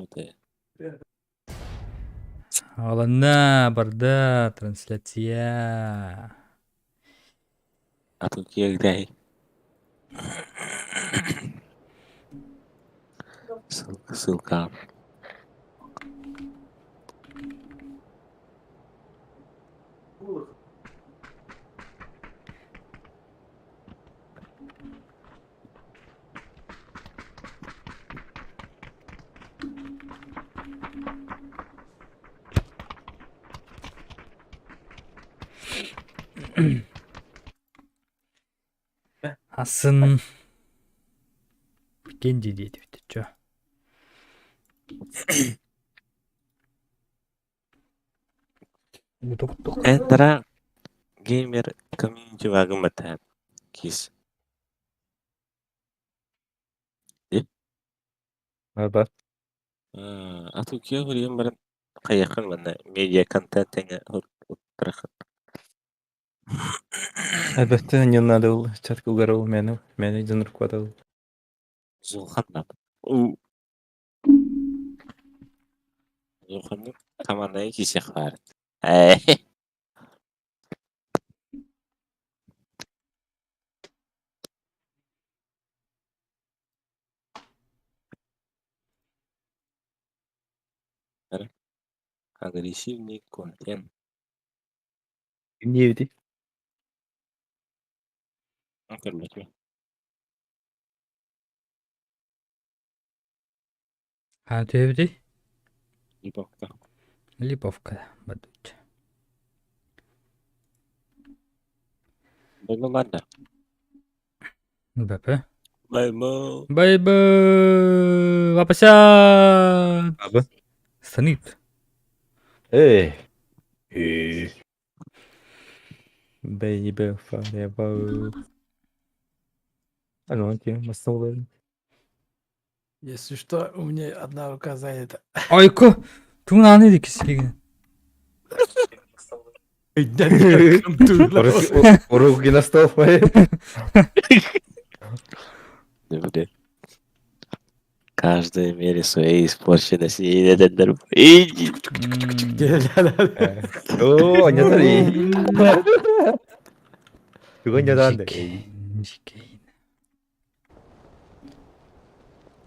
Работает. Аҕаланна, барда, трансляция. А тут киэгтэй. Ссылка. Асын Кенди диэтибит чё. Энтра геймер комьюнити вагымата кис. Аба. А тут я говорю, баран хайахан манна медиа контент тэҥэ уттарахын. Албетте не надо был чатка угарыл мену, мену дьон рукватал. Зулхан бап. Зулханның командаға кисех бар. Агрессивный контент. Не эбитий? Көрбөтүм. А түһэбитий? Липовка. Липовка бадучча. Бэйбэ барда. БП. Бэйбэ. Бэйбэ. Лапася. Аба. Станит. Эй. Э. Baby forever. А ну, окей, мы Если что, у меня одна рука занята. Айко. Тугун ааны дикисилигин. Руки на стол. Блин. Каждая мере своей испорченности. Оо, нятари. Тугун нятаан. Жикейн.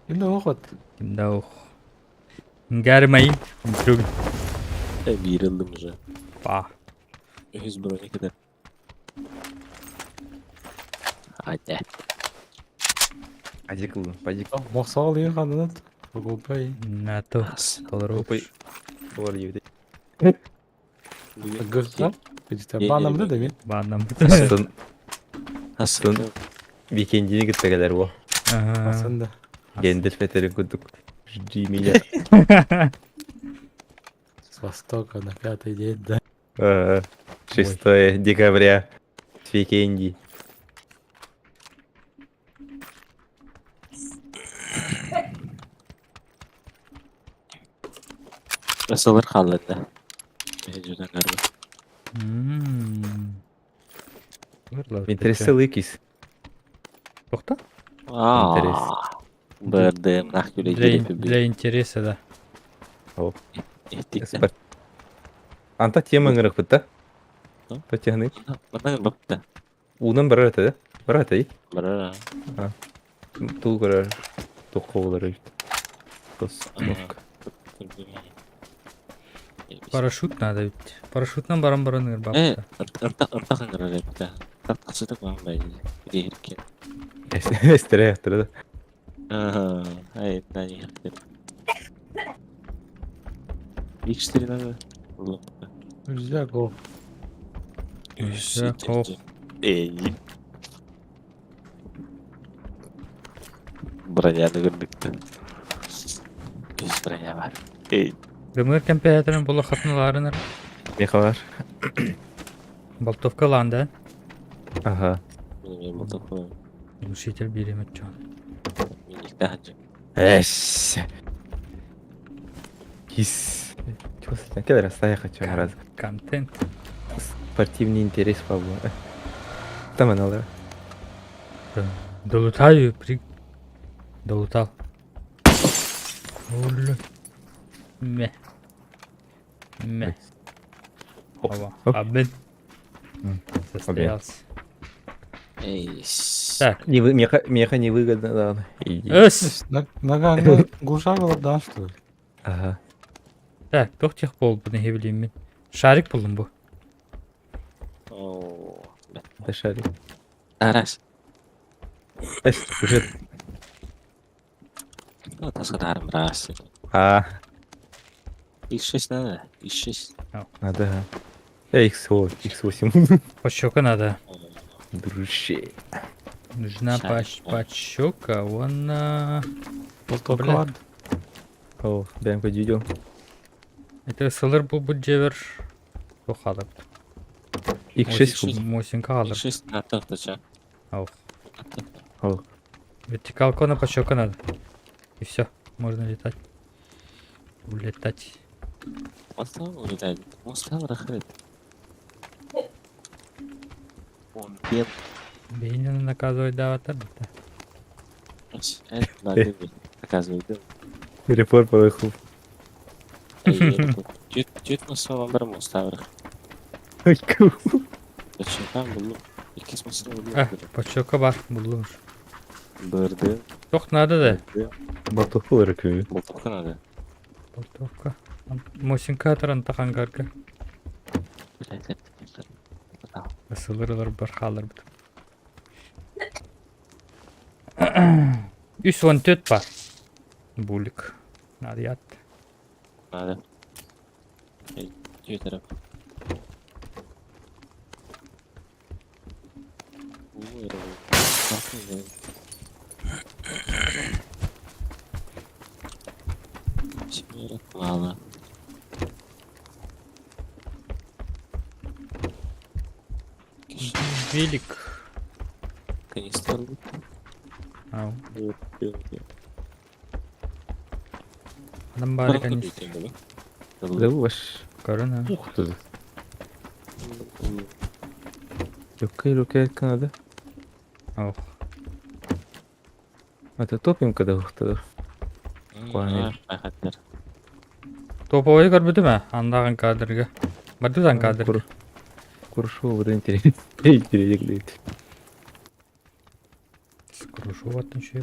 Кимде охот? Кимде ох. Гармай. Друг. Биир ыллым уже. Па. Үһүс броня кэтэр. Атя. Ажик ыллым, пажик. Мохсоол иин хананат. Бугулбай. НАТО. Толору. Опой. Олар ебит. Гыртан. Банамды да мен. Банам. Астын Астын. Викендини кытта кэлэр бу. Астында. Гендер фетерин курдук. Жди меня. С востока на пятый день, да. 6 декабря. С Викенди. Сылыр хаалларда. Дьүтэн көрбүт. Интересы лыкис. Тохта? Интерес. БРДМ нах күлэ Для интереса, да. Ихтик. Анта тема ыңырыкпыт да? Татьяны. Манна бапта. Уунан барар этэ да? Барар этэ Барара. Тул көрөр. Тоххо болар эбит. Тос. Парашют надо ведь. Парашютынан баран баран Э, ырбапта. ыртах ыңырар эбит. Тартқысытык баан бай. Дииркен. Эстере да. Ага, ай, да не X4 надо. Рюкзак, Рюкзак, Эй. Броняны көрдүктө. Үс броня бар. Эй. Дымыр кемпеаторын була хатналарыныр. Не хабар? Болтовка ланда. Ага. Мен был такой. Глушитель биремет чон. Миникте хаджы. Эс. Кис. Чего с этим? Кедр, я хочу раз. Контент. Спортивный интерес Павло. Там она, да? Долутаю при... Долутал. Оля. Мэ. Мэ. Оп, Ова. оп. Обмен. М, Состоялся. Эй, Так. Не вы, меха, меха невыгодно, да. Иди. Өс! Ногами глушала, да, что ли? Ага. Так, туох тех буолбут нэһи Шарик буллум бу. О, Это шарик. Арас. Эс, уже. Ну, таскадарым раз. А, X6 надо. X6. надо. ага. X, о, X8. Пощека надо. Дружище. Нужна Шарик, пащ да. пащека, он... Полтока Бля. ладно. О, дай хоть видео. Это сылыр бу бу жевер. Тухалып. X6. Мосинка алыр. X6 на тахтача. Ау. О, Вертикалку на пощека надо. И все, можно летать. Улетать. Мостал улетает. Мостал рахрет. Он бед. Бейнина наказывать да, вот это. Это Оказывается. репорт поехал. Чуть мостал бар мостал рах. Ой, ку. Зачем был? Икс мостал А, пощека бар, булдум. Бырды. Тох надо да. Батуху рыкаю. Болтовка надо. Болтовка. Мосинка таран тахангарга. Блять, это. Сылырылар бар халыр бит. Үс он төт бар. Булик. Надо ят. Надо. Чуть Мало. Велик. Канистр. Ау. Адам бары канистр. Да ваш. Корона. Ух ты. Люкай, люкай, Канада. Ох. Это топим, когда ух ты. Топовой көрбүтүм ә, андаган кадрга. Бардыдан кадр. Куршу, вот интересно. Интересно. Скрушу вот еще.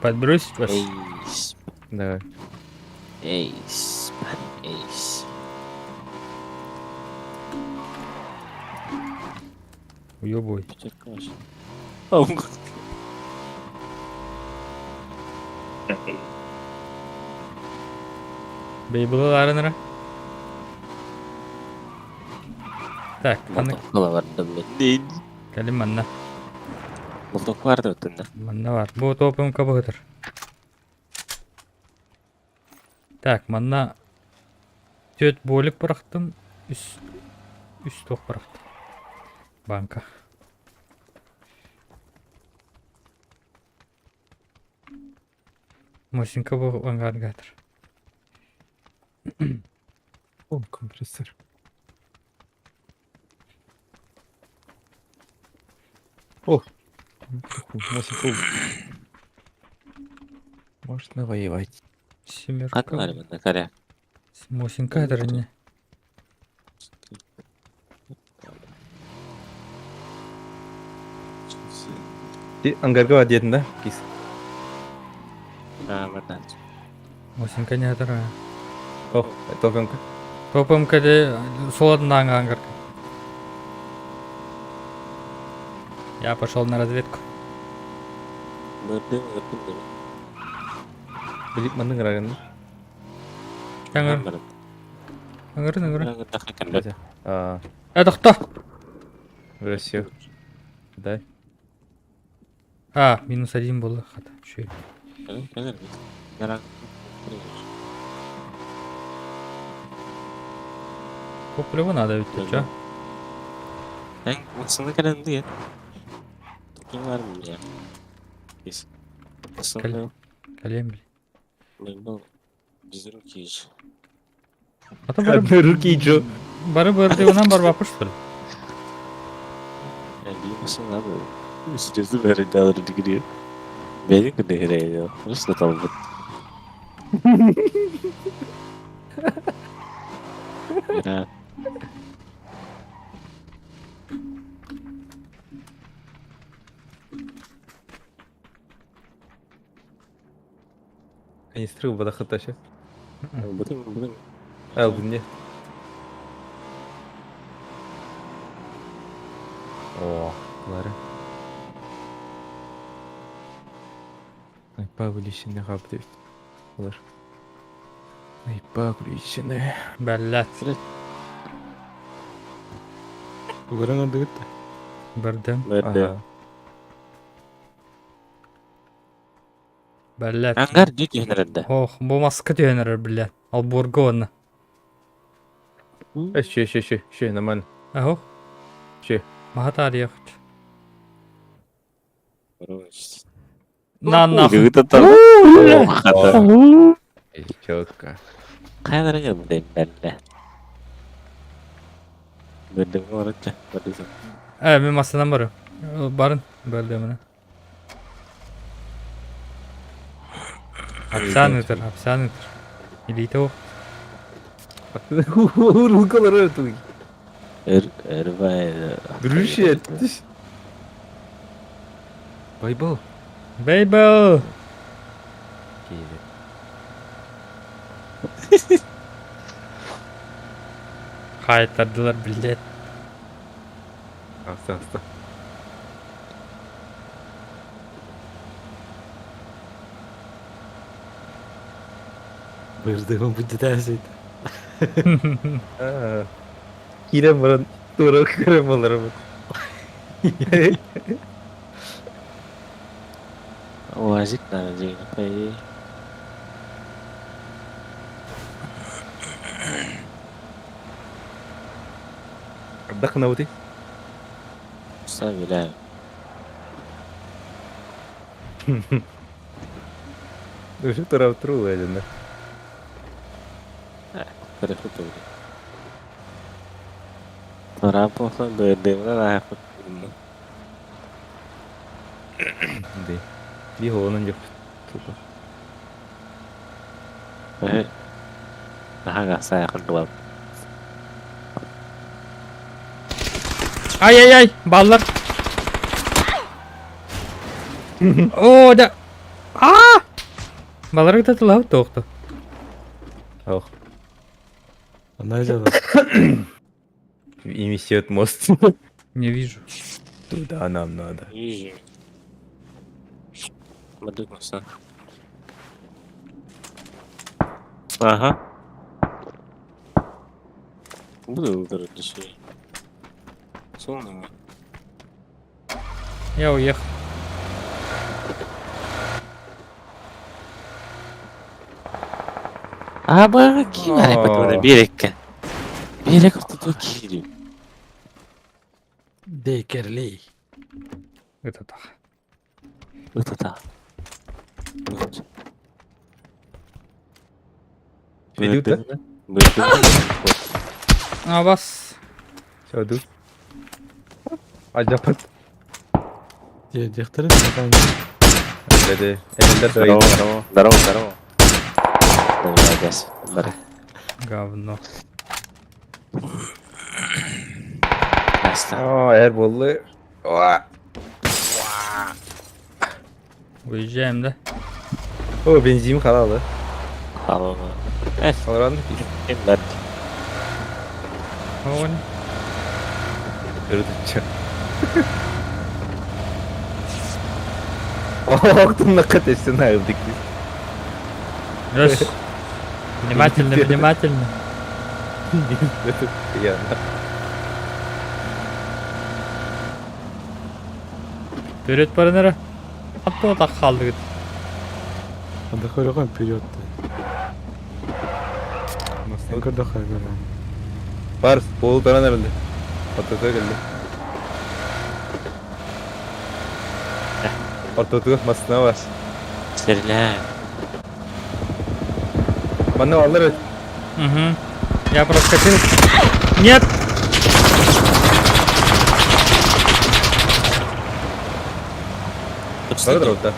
Подбросить вас? Эйс. Давай. Эйс. Эйс. Уебой. Пятерка вообще. А, Бейбылаларынра. Так, аны блядь. калим манна. Болтовка барды өттүндө. Манна бар. Бу топым кабыгытыр. Так, манна төт болик бырактым. Үс үс тоқ бырактым. Банка. Мосинка бу ангаргатыр. О, компрессор. О! Можно воевать. Семерка. Катын мында каря. Мосинка это не. Ты ангарга одеть, да, кис? А, мында. Мосинка не атыр. О, топимка. Топым кәде соладын ангарга. Я пошел на разведку. Бырды, бырды. Билип мандың рагын. Аңыр, аңыр, аңыр. А, Э, тоқта! Россия. Да. А, минус один было. Хата. Чё? Топливо надо ведь, ты чё? Мен мısını кәрәнді ет. Тукин бар я. Кис. Кәл- Калем, блин. Мен был без руки же. А то бары... Одной руки чё? Бары барды онан бар бапыр, что ли? Я би мısını надо. Серьезно бэринэлэр дигири. Бэйэҥ кэннигэр просто талбыт. Ира Канистры бадахыта ше. Будем, будем. А, бұл не? О, бұлары. Айпа вылеченный хаб деп. Олар. Айпа вылеченный. Блядь. Көрөн ырдыгыт. Бардым. Бэрдэ. Ага. Блядь. Ангар дьиэ түһэн Ох, бу маска түһэн эрэр, блядь. Алборга уонна. Э, Ще, ще, ще, ще, нормально. Ах. Ще. Маха тарих. На нахуй. Четко. Хайдара кэлбитэ бэрдэ. Бэрдэ олороччу. Бэрдэ. Э, мен масынан барым. Барын, бэрдэ міне. Апсан ытыр, апсан ытыр. Илиите ох. Рукалары туй. Эр эрбай. Дружище, Байбол. Бейбл! Хайтардылар, блядь. Аста, аста. Бырдыгын бүттәсит. Кирем баран, тура кирем аларым. Уазик надо день. По Дақына өте. Сами Уже тура тру эден. Перехутури. Тура похан бэрдэ мына Де. Би холонун жок. Тупо. Э. Ага, сая кырдылап. Ай-яй-яй, баллар. О, да. А! Баллар где-то лав тоқты. Ох. Ана жада. Имисет мост. Не вижу. Туда нам надо. Ижи. Мадык маса. Ага. Буду выбирать дешевле. Солнце. Я уехал. А кимare потом берекке. Берек тут кири. Дейкерлей. Это так. Вот это. Ведут, да? А вас. Все, ду. Ажапат. Дехтерин. Деде. Элендер Здорово, здорово, здорово, здорово. Давай, газ. Бары. Говно. Аста. О, эр болду. Уезжаем, да? О, бензин халалы. Алло. Э, Алран. ким бар? Он. Көрдүчү. Ох, накатешься на элдик. Раз. Внимательно, внимательно. Я. Вперед, парнера. А то так қалды. Анда көрөгөн вперед. Көрдө көрөгөн. Бар, пол таран эрелде. Ортото келди. Ортото масына бар. Стреляй. Мана алар. Угу. Я проскочил. Нет! Бары да.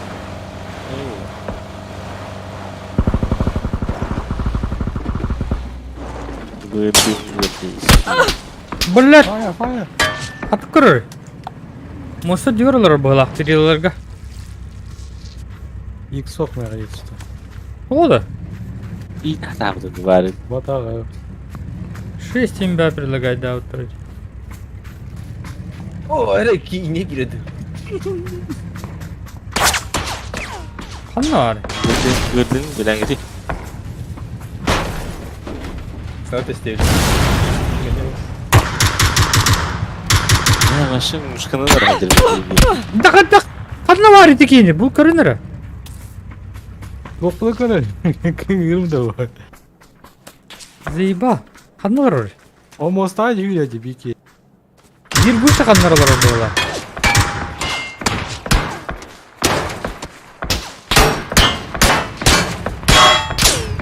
Блядь! Фая, фая. Открой! Муста дёрлар была, тирилерга. Иксок, наверное, есть что. Ода. И там тут варит. Батага. 6 имба предлагать, да, вот вроде. О, эрэ киине киирedi. Ханна бар. Gördün, gördün, bilen gidi. Sana testeyim. Ya başım muşkana da rahatır. Дак, дак. Ханна бар ити Бұл көрінірі. Лоқлы көрі. Кіңгірім де бар. Заеба. Ханна бар. О моста жүгіреді бики. Бір бұшы ханнар бар была.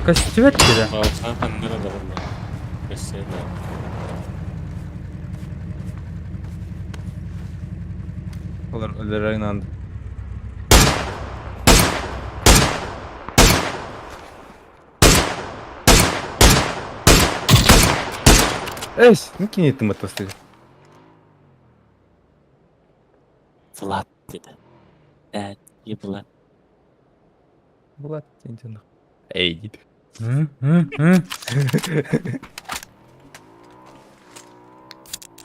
Костюмет деді. Balkan kanlara da bunlar. Mesela. Олар өлөр инанды. Эс, не кинеттим атасы. Vlad dedi. Evet, iyi Vlad. Булат сен Эй, дейді. Hı, hı, hı.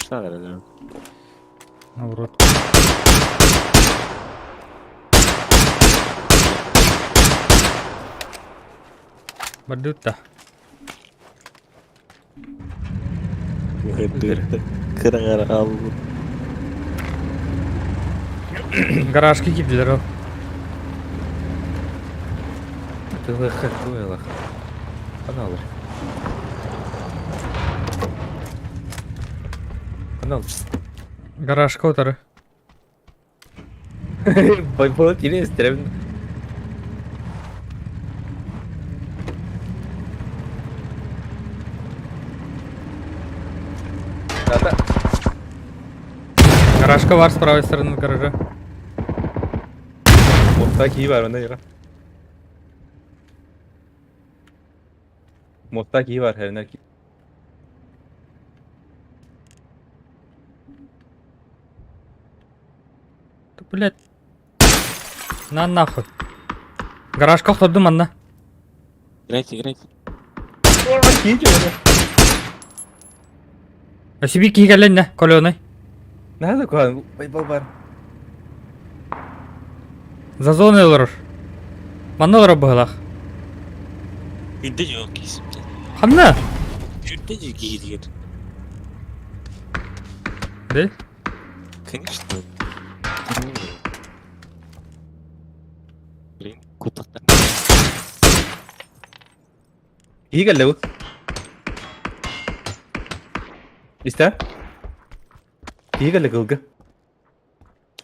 Şuralar Наоборот. Бардутта. Kırın aldı. Гаражки киптилер ол. Тылых, тылых. Каналыр. Канал. Гаражка отыры. Байболат еле істерем. Ата. Гаражка бар с правой стороны гаража. Мостта кии бар, онда яға. Мостта кии бар, хәрінер ки. Да, блядь. На нахуй. Гаражка охтордум анна. Играйте, играйте. Кии жо, Өсүбі кийгелен не, коленой. Надо куан, байбол бар. За зоной олорор. Манна олорор быһылах. Günde yok isim. Ханна? Günde yok gidiyor. Де? Конечно. Блин, кутактар. Кии келді бұл. Истә? Кии келді кылгы.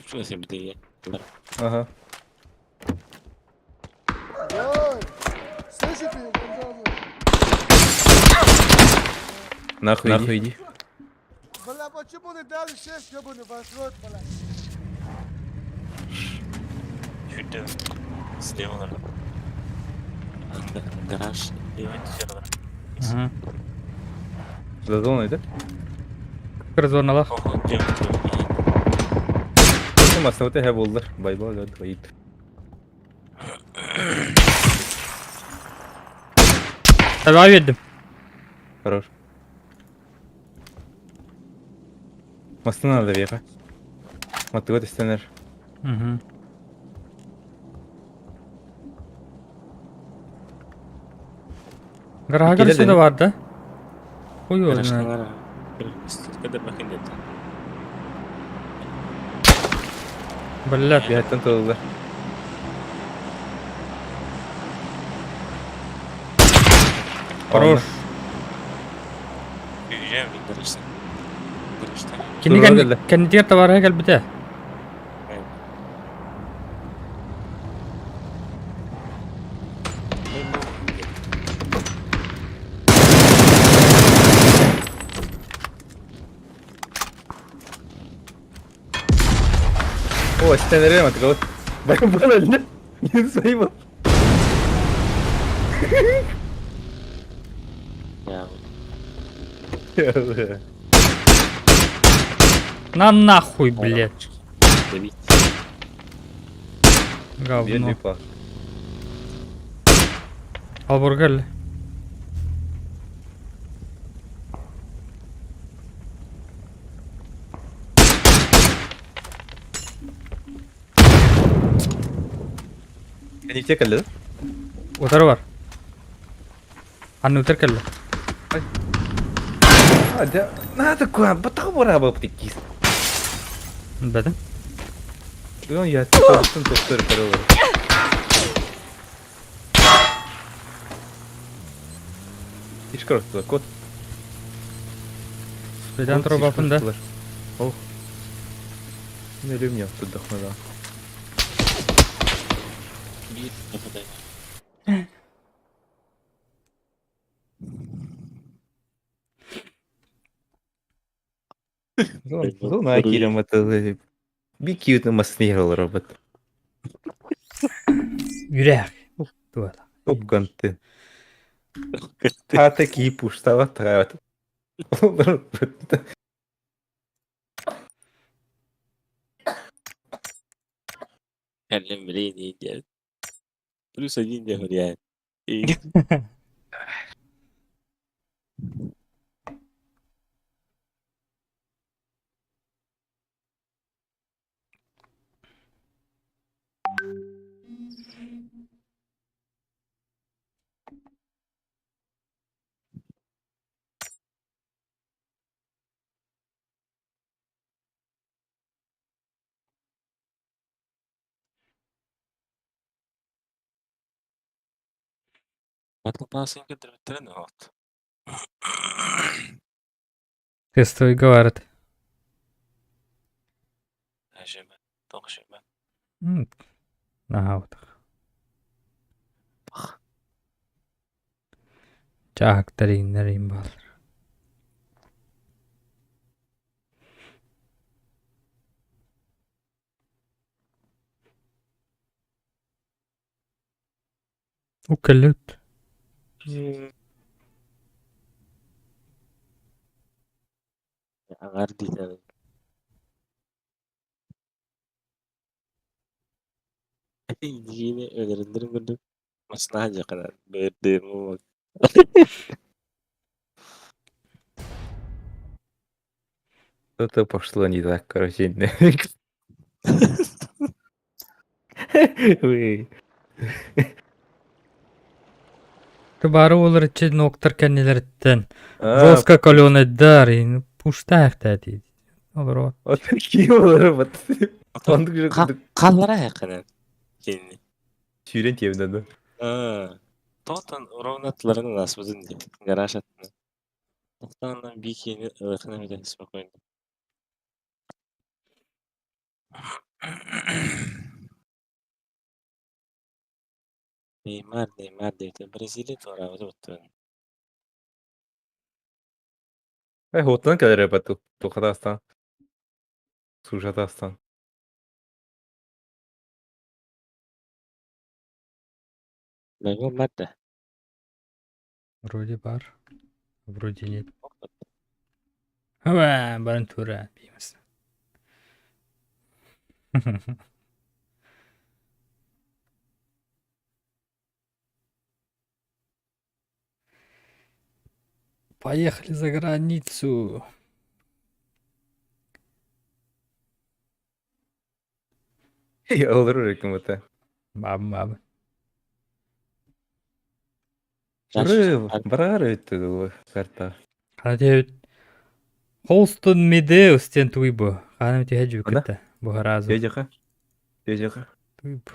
Şu sen bir de ye. Ага. Слышите, Gonzalo? Нахуй, нахуй иди. Бля, почему не дали шесть, ебаный ваш рот, бля? Şurada. Слева. Гараж. Ага. За зоной, да? Разворналах. Ого, лево. Масна өте болдыр. Байбол өте байып. Таба бердим. Хорош. Мосту надо веха. Маты өте стенер. Угу. Гаражга Келеді, сюда не? бар да? Хуй его Гараж знает. var. Kadar bakın dedi. Блядь. Бияттан толылар. Хорош. Yürüyeceğim bir garajdan. Garajdan. Кини Тура келді. кеннитигер товарга келбите. Evet. О, стенер маты кылы. Байбал Не сайбал. На нахуй, блядь. Добить. Говно. Бедный пах. Албургер. Кэнниктэ кэллэ Утары бар. Анны утар кэллэ. А, да, надо куда, батах бара птикис. Бэтим. Ну, я тоқтын тоқтыр көрөр. Ишкар кот. Бедан туруп да. Ох. Не люблю тут дохмада. Биир нападение. Зона кирем это бикют на маснигал робот. Үрэх. Туата. Топ контент. А такие пуштава травят. Кэллим билигин диэн. Плюс один диэн хуруйаан. Battle Pass көрдөрбүттэрин оҕот. Тестовый говорит. Ажыма, тоҕушума. Наһаа утах. Чаахтар иҥнэр бааллар. Укэллэт. Аҥаар диэтэ Дьиэни өлөрөллөрүн курдук массыына дьахара быырдыыр Что-то пошло не так, короче. Ой. Бары олар ичи ноктар кэннилэриттэн. А, Жестко каленайдар и пуштаах дейdi. Олор Вот такие вот робот. Он же Халлара якынан. Кини. сүүрэн тиэбинэ да. Аа. Тотон ровно аттыларын аспытын диэн. Гараж аттына. Тохтооннон бикини ылыхына бүтэ спокойно. Неймар, Неймар диэбитэ Бразилия туораабыта буттун. Ай, хотон кэлэр эбэту. Тухатастан. Сужатастан. Байбал бар да. Вроде бар. Вроде нет. Ва, баран тура бимас. Поехали за границу. Олорор ким это. Баб, баб. Бары барар өттү карта. Хана Холстон Медеус тен туйбу. Хана тиһэ Ана? жүүкүтэ. Бу харазу. Тежеха. Тежеха. Туйбу.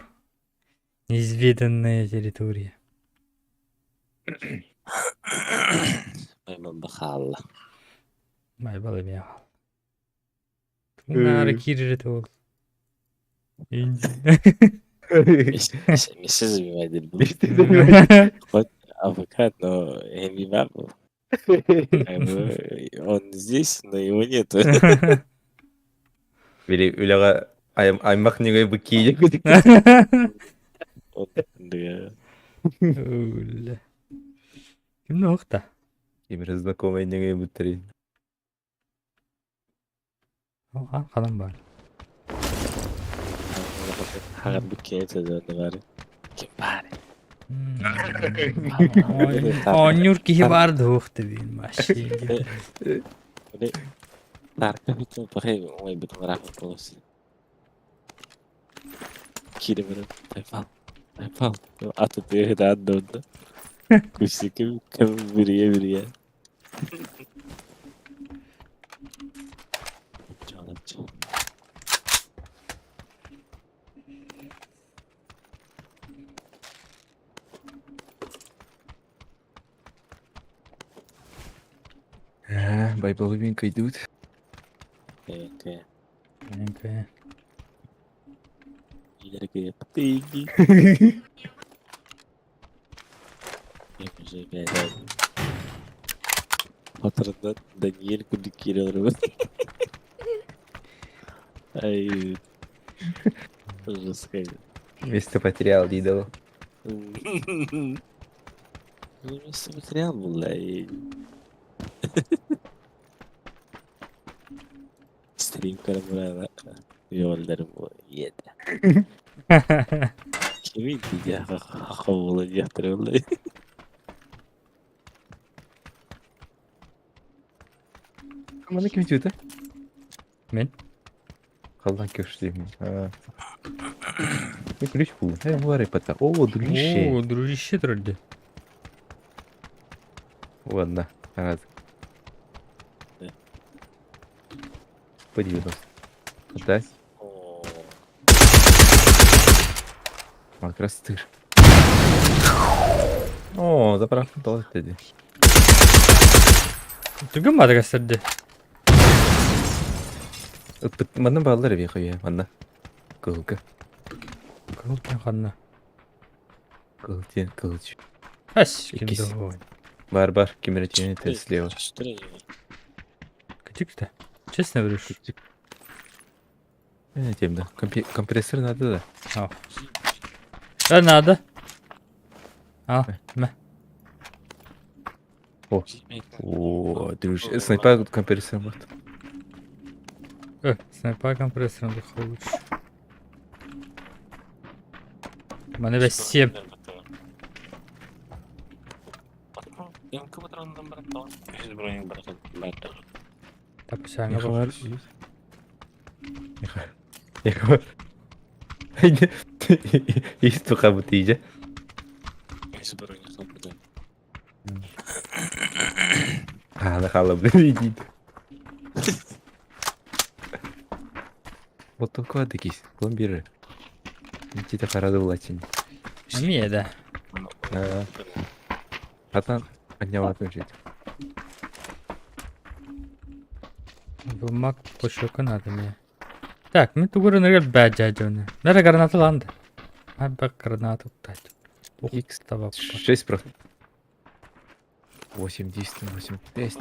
Неизведанная территория. Байбал бахаалла. Байбал эмиэ хаал. Тунаары киирэр ол. Месяц забивает. Адвокат, но Эми Бабу. Как бы он здесь, но его нету. Били үлэҕэ Аймах ньыгай быкии Да. Үлэ. Ким да? Ким знакомый ньыгай буттары. Ханан бар. Хаҕар быккиэ төдөн бар. Ким бар? Оонньуур киһи баар дуох дебин вообще. Тарка бүтүн пахай ой бүтүн рахат болос. Кире тайфал. Тайфал. Аты тыһы да. Күсүкүм кем бирие бирие. Байбалыбин идут. Окей. Окей. Илерге тыги. Патроннан Даниэль курдук киирэ олоробун. Ай. Жестко. Место потерял, дидол. Ну, место потерял, бля. Стрим көрөн Йолларым иэдэ. Кими дии хахабыла диэхтэрэ Маны ким түтэ? Мен. Халдан көштүм. Не ключ бул. Э, бар ипата. О, дружище. О, дружище трудди. Ладно, рад. По 90. Да? Макростыр. О, заправка дал dedi. Түгін Мадагаскарда. Манна баллар бе қойя, манна. Кылка. Кыл ханна. Кыл тен, кылыч. Ас, ким Иккис. да Бар, бар, кемере тен слева. Күтүк Честно говоришь. Э, тем да. Компрессор надо да. Да надо. А, мә. О, дружище. Снайпа компрессор вот. Э, снайпа компрессорын да лучше. Маны бәс сем. Тапсаңа Михаил. бар. Михаил. Есть только вот иже. А, нахала, блин, иди. Вот только адыкис, пломбиры. Тита харады булачин. Ами да. Атан подняла жить. Бумаг пошока надо мне. Так, мы тугуры ныргал бәжа жона. Нара граната ланды. А бак гранату тать. Икс. Таба. 6 просто. 8, 10, 8, 10.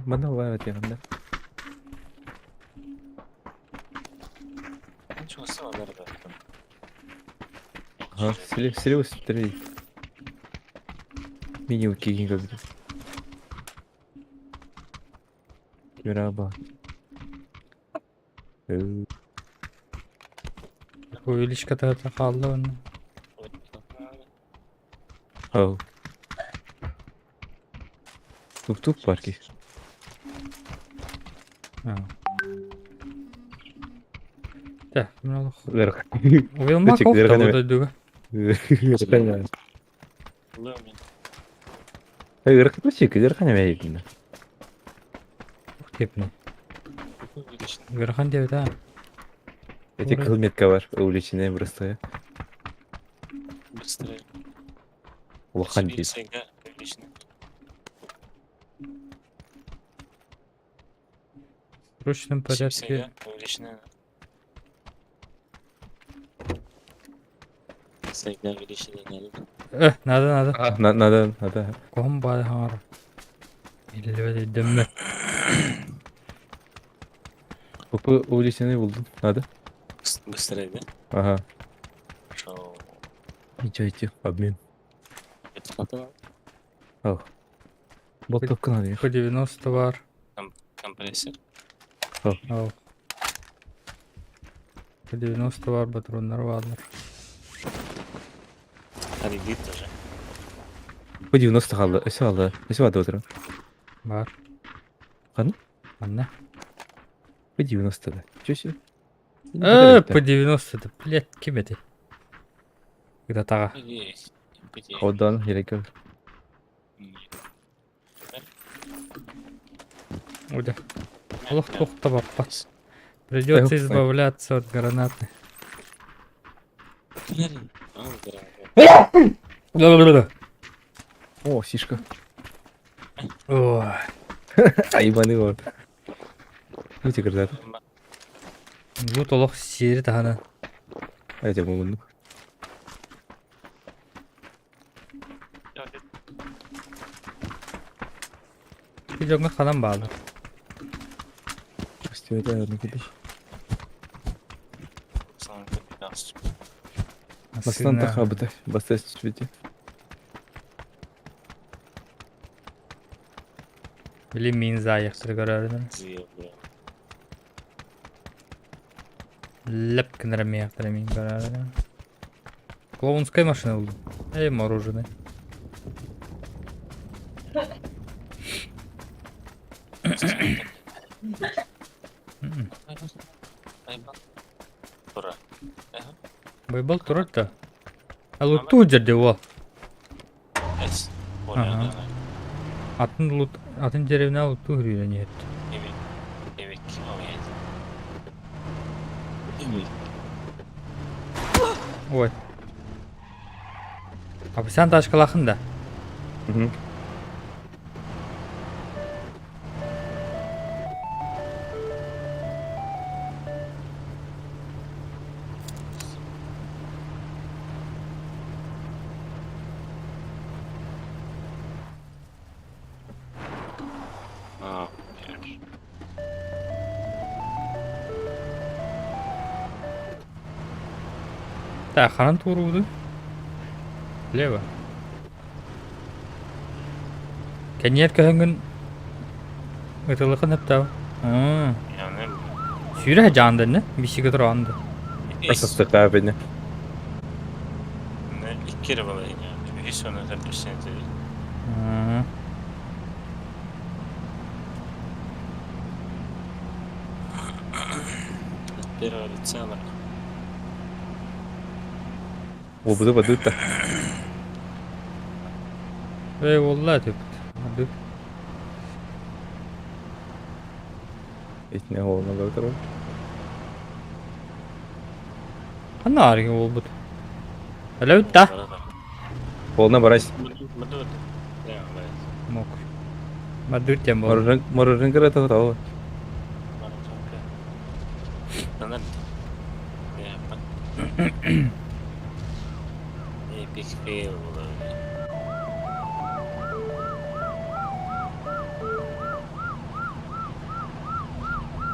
Мана лава тем, да. Ага, слева, слева стрель. Мини кигин как Мираба. Увеличка та қалды оны. Ау. Тук-тук парки. А. Так, мына Вверх. Уилмак Өтек, оқ верхне. та дүйгі. Вверх ключик, вверх не видно. Ух тепні. Верхан деп та. Эти Ура. кылметка бар, увлеченная просто. Быстрее. Улахан дейт. В срочном порядке. Надо, надо. А, надо, надо. Ком бар хар. Илбе дөммө. П увеличенный булдум. Надо? Быстрее, да? Ага. Шоу. Ничего, идти. Обмен. Это Ох. Болтовка надо. П-90 бар. компрессор. Ол. П-90 бар, патроннар бааллар. Аридит тоже. П-90 хаалла. Өссө хаалла. Өссө баада отыра. Бар. Ханна? Манна. П-90 да. Чё себе? П-90 да, блядь, ким этэй? Ыдатаҕа. Одан керек. Удя. Олох туох да баппат. Придется избавляться от гранаты. О, сишка. Ой. Айбаны вот. Өте кірді. Лут олох сиэри таһынан. Айда болундук. Ити дьоҥҥо ханан бааллар. Бастан Массыына. тахабыта. Баста түспүтэ. Били мин заайахтары көрөрүнэн. Лэп гынара миэхтэрэ мин көрөрүнэн. Клоунская машина булдум. Эй, мороженое. Байбал турар да. А луттуу дьэрдэ уол. Ага. Атын лут атын деревня луттуу үрүүрэн иһит. Ой. Абысян тачкалаахын да? Мгм. Так, ханан туоруубутуй? Лево. Кэнниэр көһөҥҥүн ытылыкын ыптау. Сүүрэ дьаандынны, бисигэ тураанды. Асастыка бene. Икки эрэ балайня. Үһүс уонна төрдүс сентябрь. Первого лица Обуду бадыта. Эй, уолла түппүт. Итine оолна бартар. Ханна арыгы буолбут? Өлөбүт да? Оолна барас. Мок. Мадыр тем бол. Морожен морожен кырата тау. Epic fail буолар.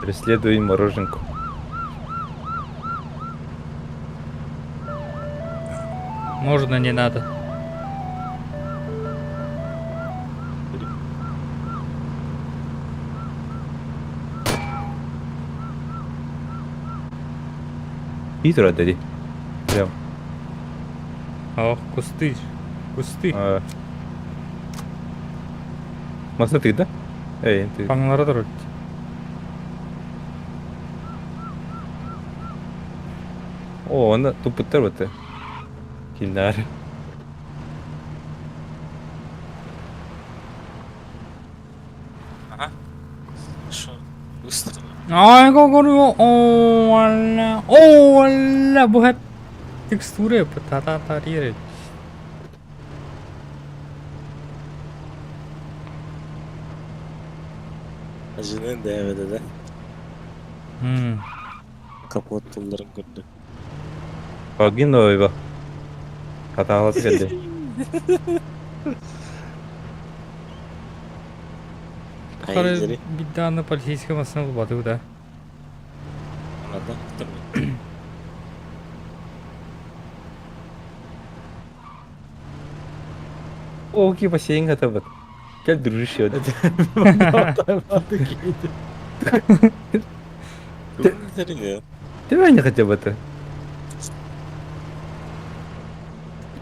Преследуем мороженку. Можно не надо. Питера дали. Прям. Ох, кусты. Кусты. Масна ты, да? Эй, ты. Паңлара турар. О, она тупыттар баты. Кинар. Ага. Что? Быстро. Ай, говорю, о, о, бу хэп текстуры та та та Ажының да да. Капот тулларын көрдүк. Пагин ойба. Хатаалаты келди. Хары биддааны полицейская машина булбаты да. О, ки бассейн готовы. Кел, дружище. Ты не хотя бы это.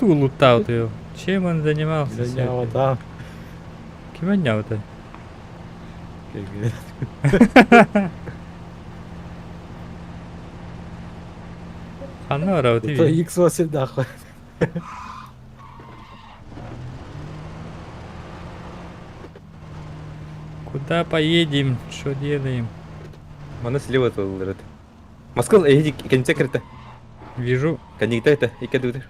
Ту лутал ты его. Чем он занимался? Занял там. Ким анньаабытай? Ханна барабытый Это бии? X8 нахуй. Куда поедем? Что делаем? Маны слева толдырат. Москва, эйди, конце крыта. Вижу. Коннекта это, и кадутер.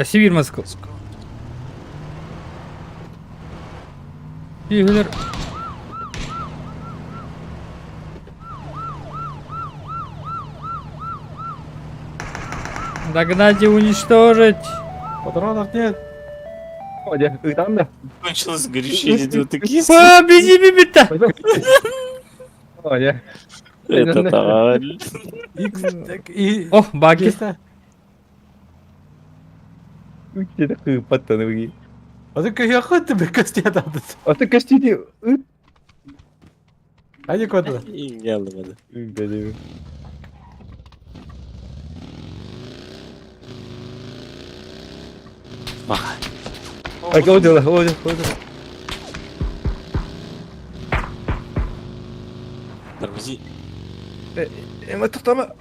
А Сибирь Москва. Игорь. Догнать и уничтожить. Патронов нет. О, дя, там да. Кончилось горючее, идут такие. Победи, бибита! О, дя. Это товарищ. X так и О, баги. 200. Где такой паттаны? А ты как охота тебе кости там. А ты костюме. А не куда? Gelmedi. Блин. Bak. А кого дела? О, дела, о, дела. Тормози. Эм, это там.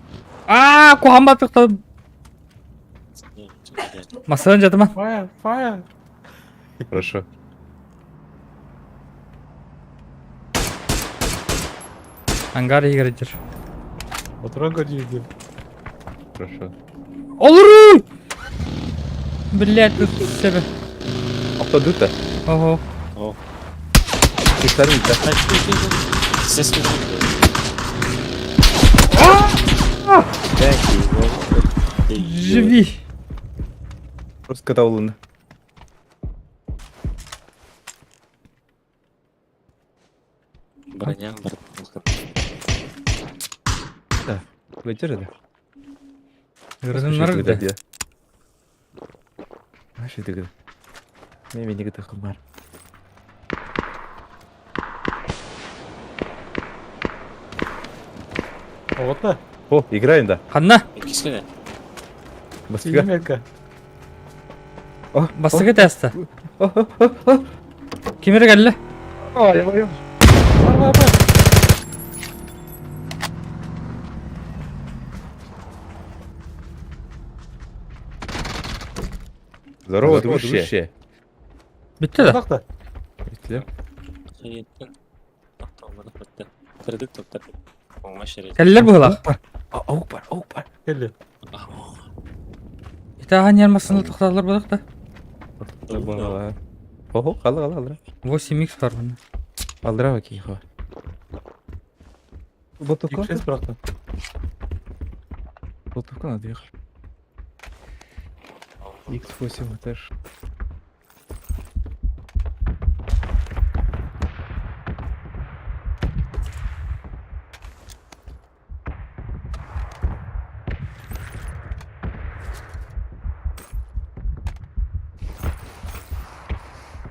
А, кухамба тохто. Масырын жатыма. Фаер, фаер. Хорошо. Ангар играть. Патрон годили. Хорошо. Олру! Блять, тут себе. Автодута. Ого. О. Ты второй, да? Ses mi? Живи. Просто когда улын. Броня бар. Да. Выдержи, да? Грызын да. Знаешь, это когда? Не, меня это хумар. Вот да. О, играем, да. Ханна. Кискene. Баскыга. Синемека. О, Бастыгы тәсті. о, о, о, о. Кемере кәлі. О, я боюсь. Бар, бар, бар. Здорово, дружище. Бітті да. Bak da. Hayatın. Olmadı bitti. Kredi toplar. Olma şerif. Кәлілер бұғылақ. Аук бар, аук бар. Келdi. Итаған ярмасында тоқталар бұлақ та. Ого, қала, қала, алдыра. 8x бар бұны. Алдыра окей, хва. Болтовка? X6 bıraktım. Болтовка надо ехать. X8 этаж.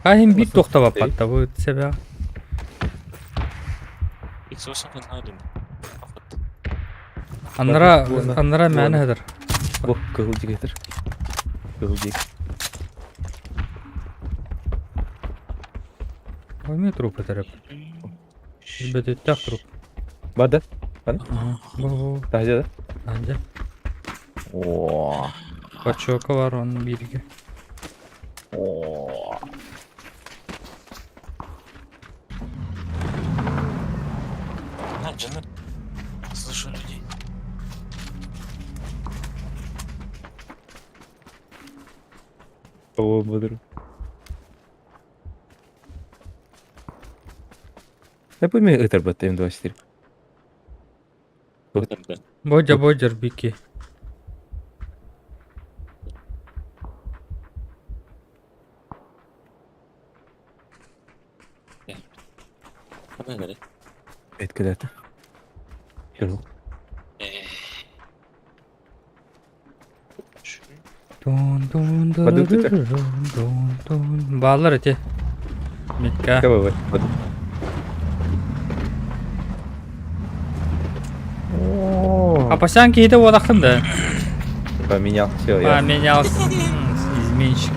Қайын бір тоқтап апатта бұл себе. X8 kan halim. Аннара, Буона. аннара мәні Буона. хәдір. Бу, кыгыл дигетер. Кыгыл диг. Ойме труп өтіріп. Бөтеттәк труп. Бар да? Бұл, Тахжа да? анжа. О. Бачока бар оның бірге. О. Ha canım. Слышу людей. О, бодру. Я пойми, это бат М24. Nerede? Бодя, бодя, бики. Bana nere? Это когда-то. Yok. Тун тун Падут у тебя? тун тун. Бааллар эти. Митка. КВВ. Падут. Апасян киһитэ уодахтын да. Поменял. Все, я. Поменялся. Изменщик.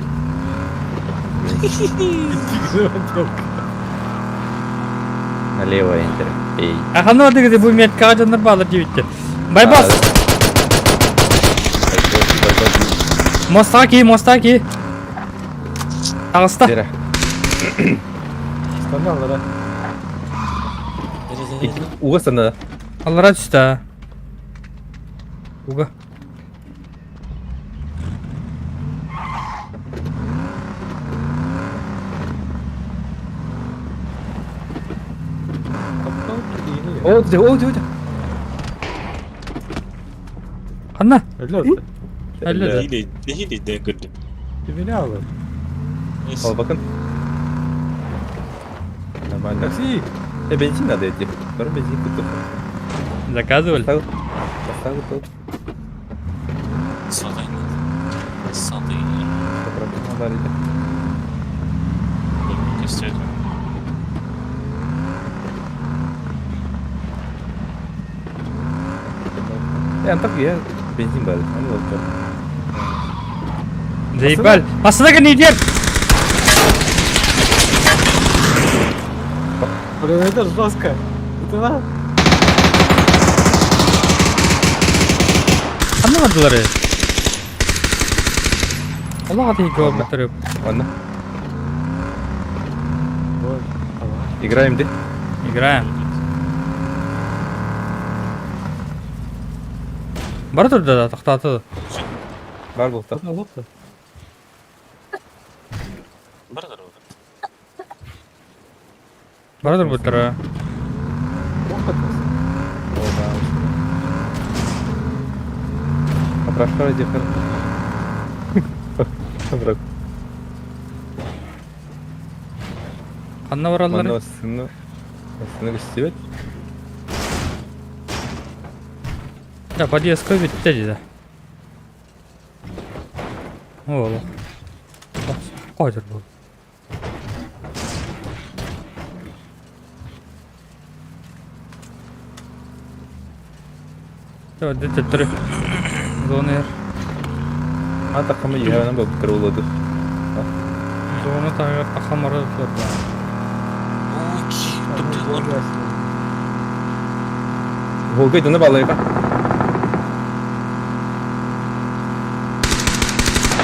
Налево энтер. Эй. А ханна дигди бу меткаҕа дьоннор бааллар диэбиттэр. Байбас! Моста ки, моста ки. Таҕыста. Дера. Станаллара. Уга сана. Аллара түстэ. Уга. О, где, о, где, где? Ханна? Өлөр. Өллө. Или или да көрдүм. Кимини алыр? Ал bakın. Нормально. Такси. Бензин надо идти. Второй бензин купил. Заказывали? Поставил. Поставил тут. Садай. Садай. Надо идти. Костер. Антак я бензин бар. Аны вот. Заебали. Басына не идет. Блин, это жестко. Это на. Ханна бардылары? Allah adı kilometre. Ладно. Ой, Играем, да? Играем. Бар турда да тохтоото. Бар был Бар лопта. Бар да. Бар турбуттара. Поправка ради Поправка. Ханна бараллар? Манна сыны. Сыны көстүбөт. Да, подъездка бүттэ дии. О, Қойдыр бұл. Давай, төттөрү. Зона ер. А такама жыгана бап кырылды. Зона тагы тахамары турду. Волгай дана балайга.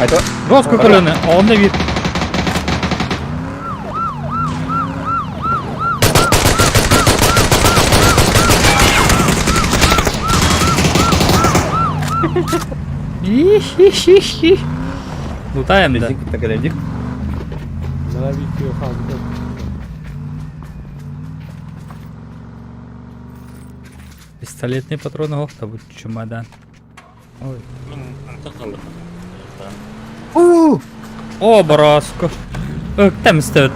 Айта. Жестко көлөне, онда бир. Их-их-их-их. Лутаем, да. Бензин куттан кэлем дик. Пистолетный патрон охта будет чемодан. Ой. О, бараско. Там стоит.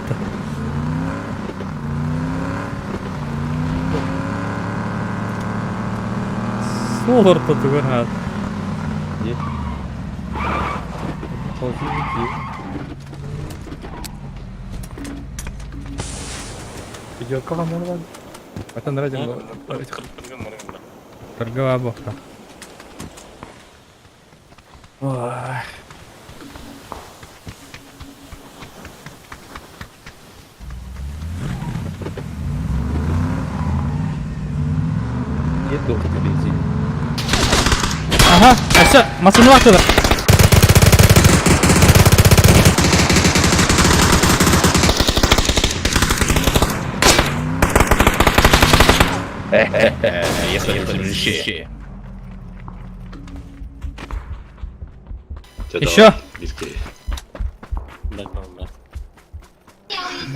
Солар татуган. Пятерка вам нормально. Атан радио. Торговая бухта. Нет долго бензин. Ага, а все, масыны вақтыды. Еще.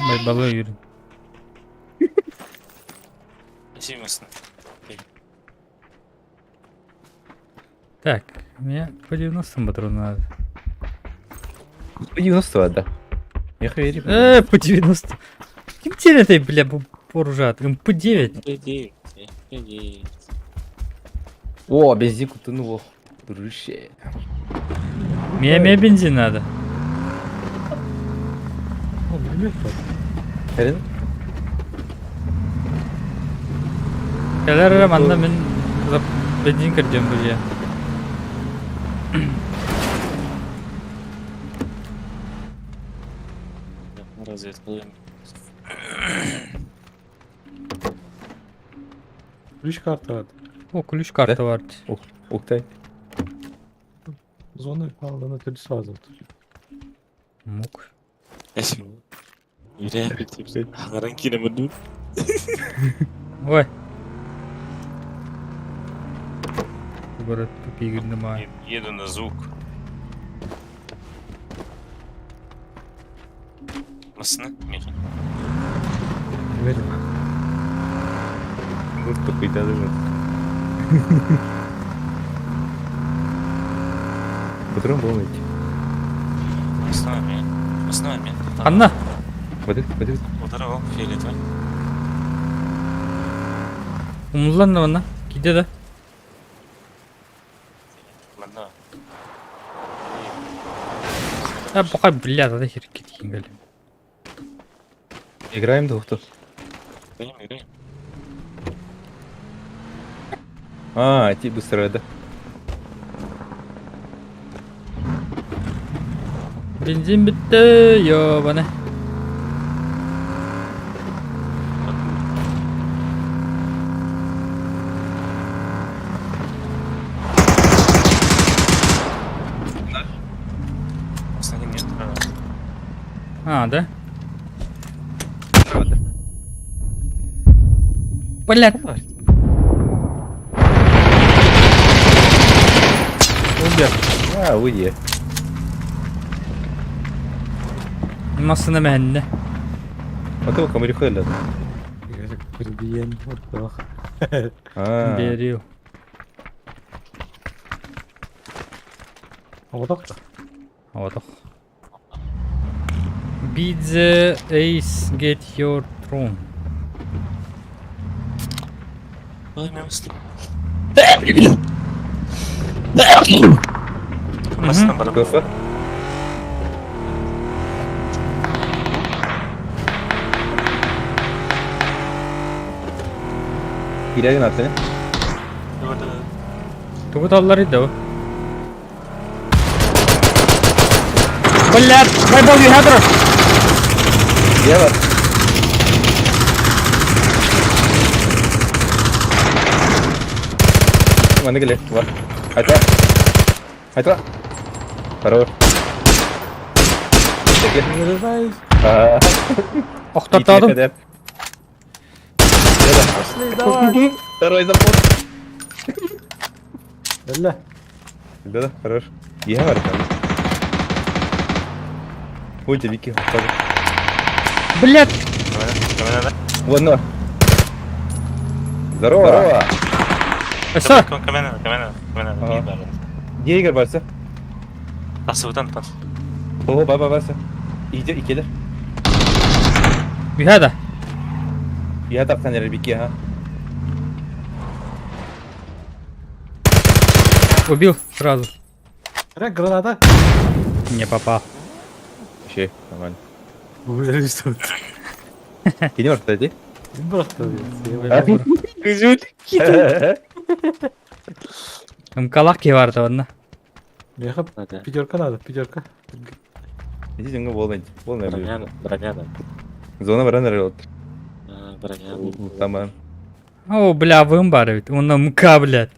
Байбалы yürü. Так, мне по 90 патрону надо. По 90 да. Я верю. По 90. Ким тебе это, бля, поружат? МП-9. МП-9, МП-9. О, бензин кутанул. Дружище. Мне мне бензин надо. О, билбэт бар. Кэлин. Кэлэр эрэ манна мин бензин көрдүөм булья. Разведкалыым. Ключ карта бар. О, ключ карта бар. Уктай. Зона алдына төлі сразу. Мук. Хаҥаран киирэммин дуу? Ой. Город тупигырныма. Еду на звук. Массына, Миха. Верим. Вот тупый даже. Патрон был найти. Массына, Массына, Анна! Вот это, вот это. Удара фиолетовый. Умуллан манна. Киде да. Манна. А пока, блядь, ада хер кеткен кэлим. Играем до кто? Играем, играем. А, ти быстро, да. Бензин бітті, ёбаны. А, да? Блядь. Умер. А, уйди. Массына мәһэннэ. А ты кому рехелят? Кирбиен, вот так. А, Берил. А вот так-то. Вот. Beat the ace, get your throne. Кофе? Кирягин аты. Тугу таллар иде о. Блядь, хайбол you had Я бар. Маны келе, бар. Айта. Айта. Хорош. Вырезаюсь. А. Охтортадым. Пошли, давай. Второй заход. Бля. Да-да, хорош. Я бар там. Ой, Вики, Блядь. Вон, ну. Здорово. Здорово. Өссө. Где Игорь барса? Тасыбытан тас. О, баба барса. Иди, икелер. Бихада. Я тапсан Вики, ага. Убил сразу. Бля, граната. Не попал. Вообще, нормально. Вырезаюсь тут. Ты не можешь подойти? Брат, Мкалак кеварды онна. Меха, пятерка надо, пятерка. Иди, деньги волны, волны. Броня, броня, Зона баран релот. Броня. Там. О, бля, вымбар ведь. Он на МК, блядь.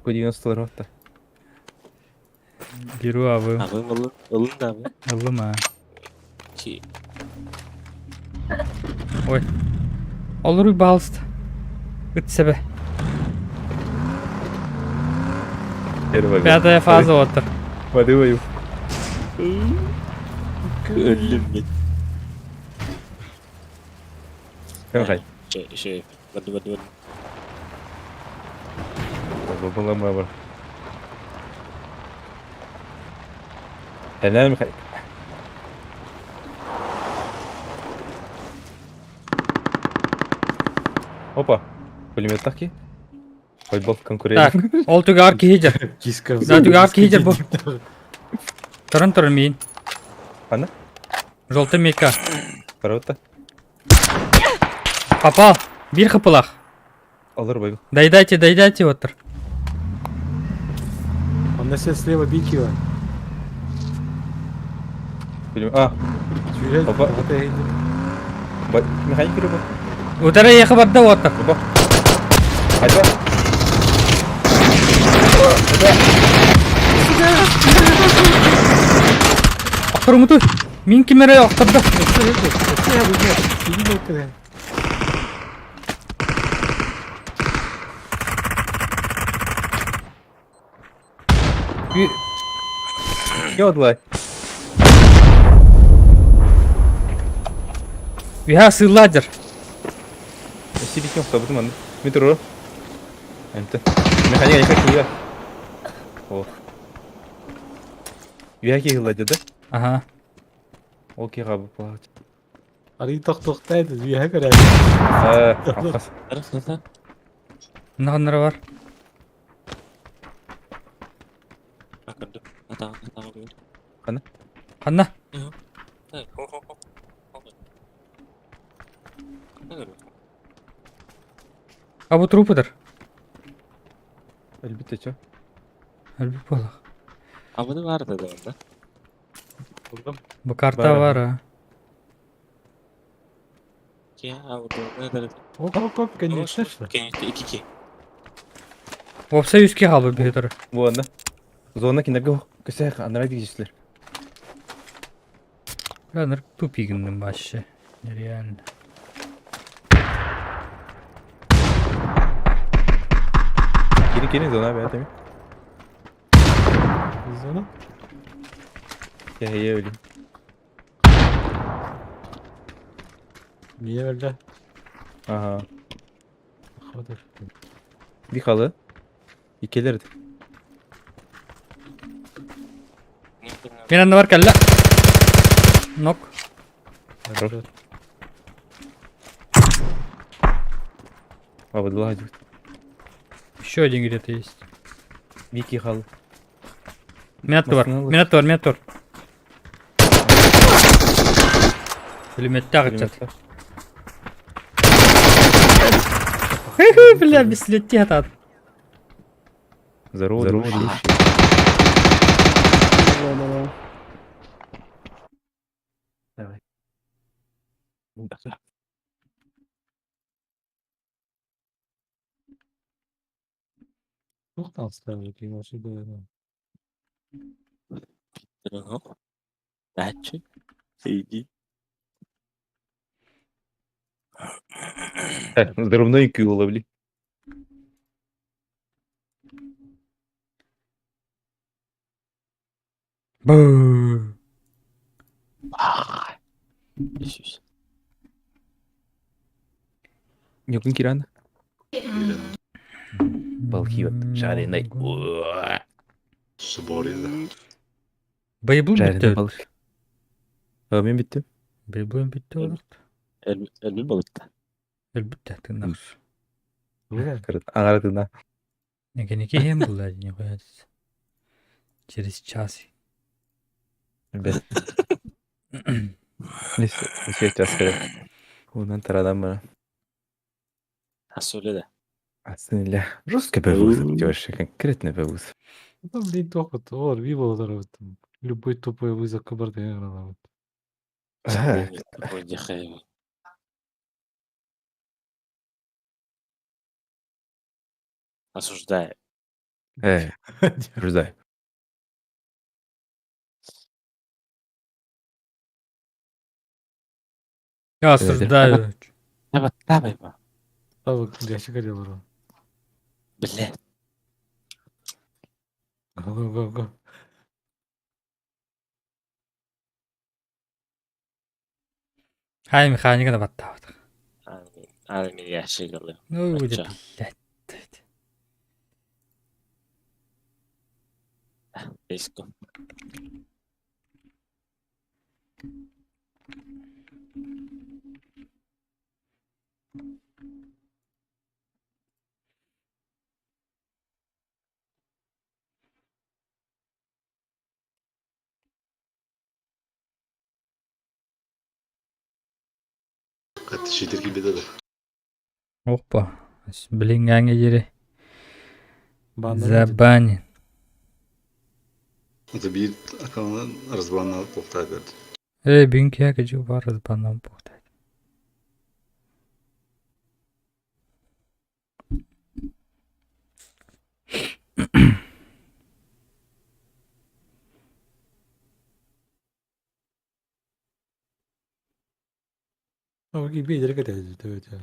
По 90 рота. Беру авым. Авым ылын, ылын да авым. Ылым, а. Ой. Олруй балст. Ыт себе. Пятая фаза отыр. Воды вою. Өлүм мен. Кем Şey, барды барды барды. Бабалама бар. Әнәм хай. Опа. Пулемет таки. Футбол конкурент. Так, ол түгар киһи дьэр. Киска. Да, түгар киһи дьэр бу. Туран туран миин. Ханна? Желтый мейка. Круто. Попал. Биир хапылах. Алыр байбыл. Доедайте, доедайте отыр. Он на слева бить его. А, Чүрел. Опа. Механик рыба. Утары ехы барда отыр. Опа. Хайда. Охторумуту. Мин кимере охторду. Йодлай. Үһэ сыылладыр. Сибитин охтобутум анны. Метро. Энте. Механик айка киһи. Ох. Үһэ киһи ылла да? Ага. Ол киһи хабы плат. Арый тохтуохтай да үөһэ көрөр. Алхас. Наханнара бар. Ханна? Ханна? А бу трупыдыр. Элбитте чё? Өлбүт буолах. Абыны бар да да. Бу карта Бар. бар а. Оп оп оп конечно что. Кенетте 2-2. Уопсай үске хаалбыт бэйэтэр. Буонна. Зона кинерге көсәк анарай дигәчләр. Бля, тупигинным вообще. Нереально. Кири кири зона бәтеме. Зона. Я я өлим. Мия өлдө. Ага. Хода. Bir halı. Икелер. Мин анна бар кэллэ. Нок. Абыдла дьют. Еще один где-то есть. Вики халы. Мин аттыбар. Машиналар. Мин аттыбар, мин аттыбар. Пулеметтәк ычат. Бля, беслетти атат. Здорово, здорово. Давай. Туох таҥастаах киһи машина. Дачи. Иди. Здоровной кью ловли. Бу. Исус. Нюкун киран. Балхи вот жареный. Суборида. Бейбул Жареный бүттө. балык. Мен биттим. Бейбул бүттө олорт. Элби балыкта. Элбитте тыннакс. Аңаратына. Некенеки хем булла не коясыз. Через час. Бет. Несе час керек. Онан тарадан бара. Асөле да. Астын Жестко бөвүз девушка, конкретно бөвүз. Ну, блин, только то, рви вот Любой тупой вызов кабардин. Осуждаю. Осуждаю. Я осуждаю. Давай, давай, ба. Давай, Бля. Го, го, го, го. Хай механика да баттаабат. Армия ящик. Ну, где, блядь. Риску. Хат киирбитэ да. Опа. Билиҥҥээҥҥэ диэри Баннанан забанен. Это биир аккаунтан разбаннаабыт буолтаа көрдө. Ээ, бүгүн киһи кыдьык баар разбаннаабыт буолтаа. Биэдэрэ кэтэһэ төбөтө.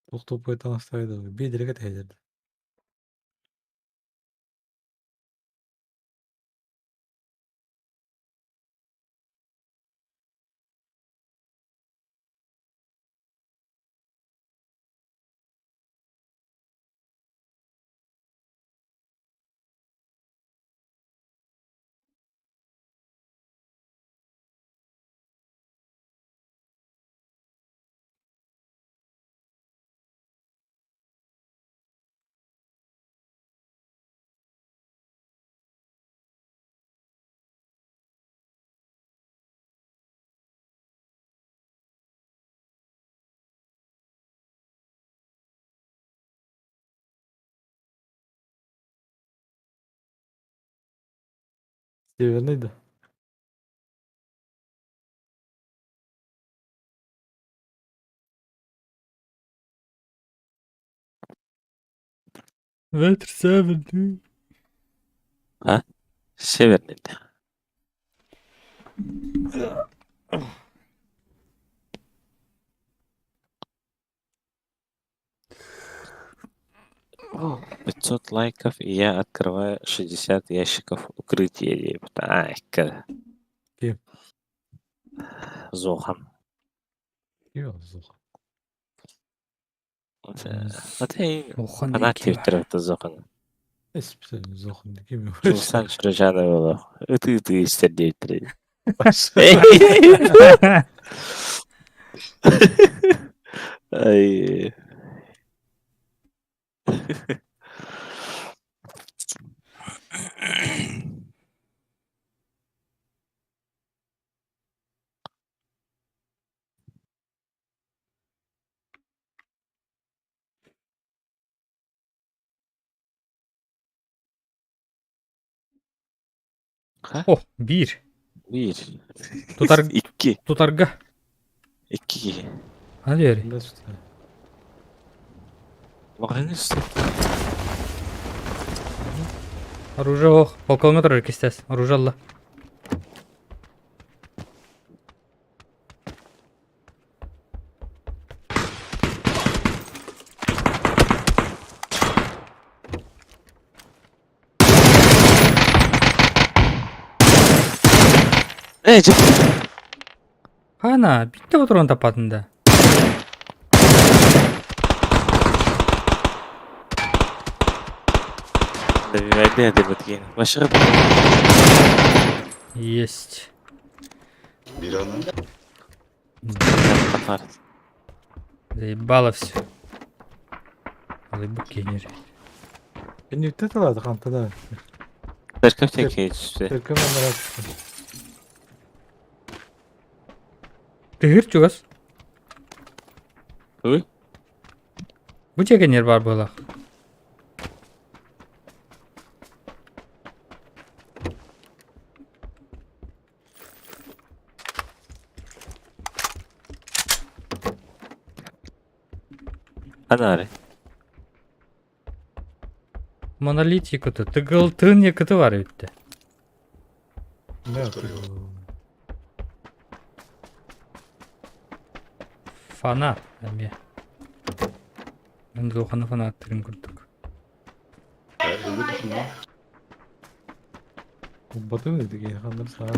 Туох туппай таҥастаай да биэдэрэ кэтэһэлэр. Северный да. Ветер северный. А? Северный да. 500 лайков, и я открываю 60 ящиков укрытия диэбит. Айка. Ким? Зохан. Ким ол Зохан? Ата Зохан фанат диэки бар. диэбиттэр Зохан. Эспитен Зохан ким? Жулсан Шуржанова. Ыты-ыты истэр диэбиттэр. Ай. О, биир. Биир. Тутар, Икки. тутарга. Икки киһи. Хана диэри. Да что? Маҕаһыын үстэ. Оружие ох. Полковник турар кистэс. Оружие алла. Ээ, дьэ. Хана, биттэ патрон таппатын да. Добивайдыы диэбит Машина Есть. Биир ана. Хатар. Заебало все. Алыбы кенер. Энниктэ талааты хантана. Церковь текей түстэ. Церковь маннара. Тыгыр чугас. Ой. Бу чекенер бар буолах. Анаары. Монолит якыты. Тыгыл тын якыты бар өтті. Да. Фанат. Әме. Мен Зоханы фанат түрін көрдік. Батын деген хандар саа.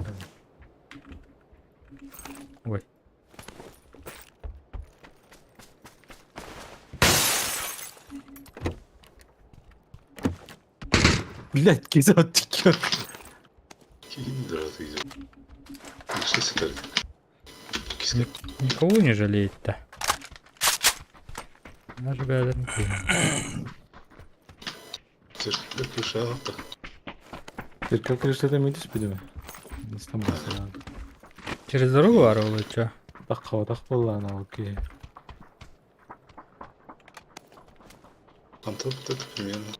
Ой. Блять, кизе оттик. Киин дыраты. Үстэ сытар. Киске. Никого не жалеет-то. Наш бәлін. Церковь душа. Церковь крышата мы түспүтүм. Стамбулга. Через дорогу бар ол чё? Так так боллана окей. Антон вот это примерно.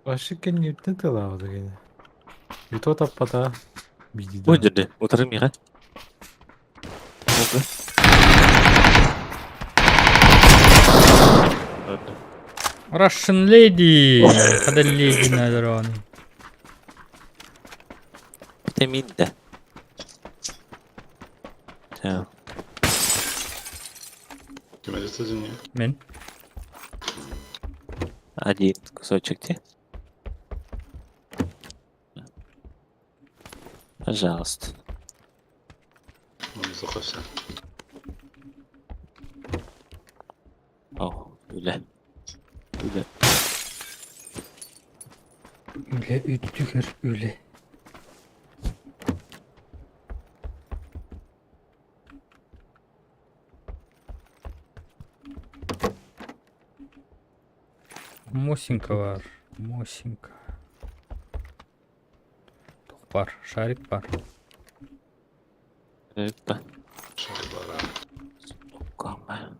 Вообще кенниптен тылабы деген. Ито таппата. Биди Бу жерде утырым мига. Oldu. Oldu. Russian Lady. Hadi Lady neler onu. Vitamin de. Tamam. Ким это дүние? Мен. Один кусочек те. Пожалуйста. Он заховся. О, öyle. Öyle. Үле үттүгер үле. Мосинка бар. Мосинка. Тух бар, шарик бар. Öyle. Шарбара. Окама.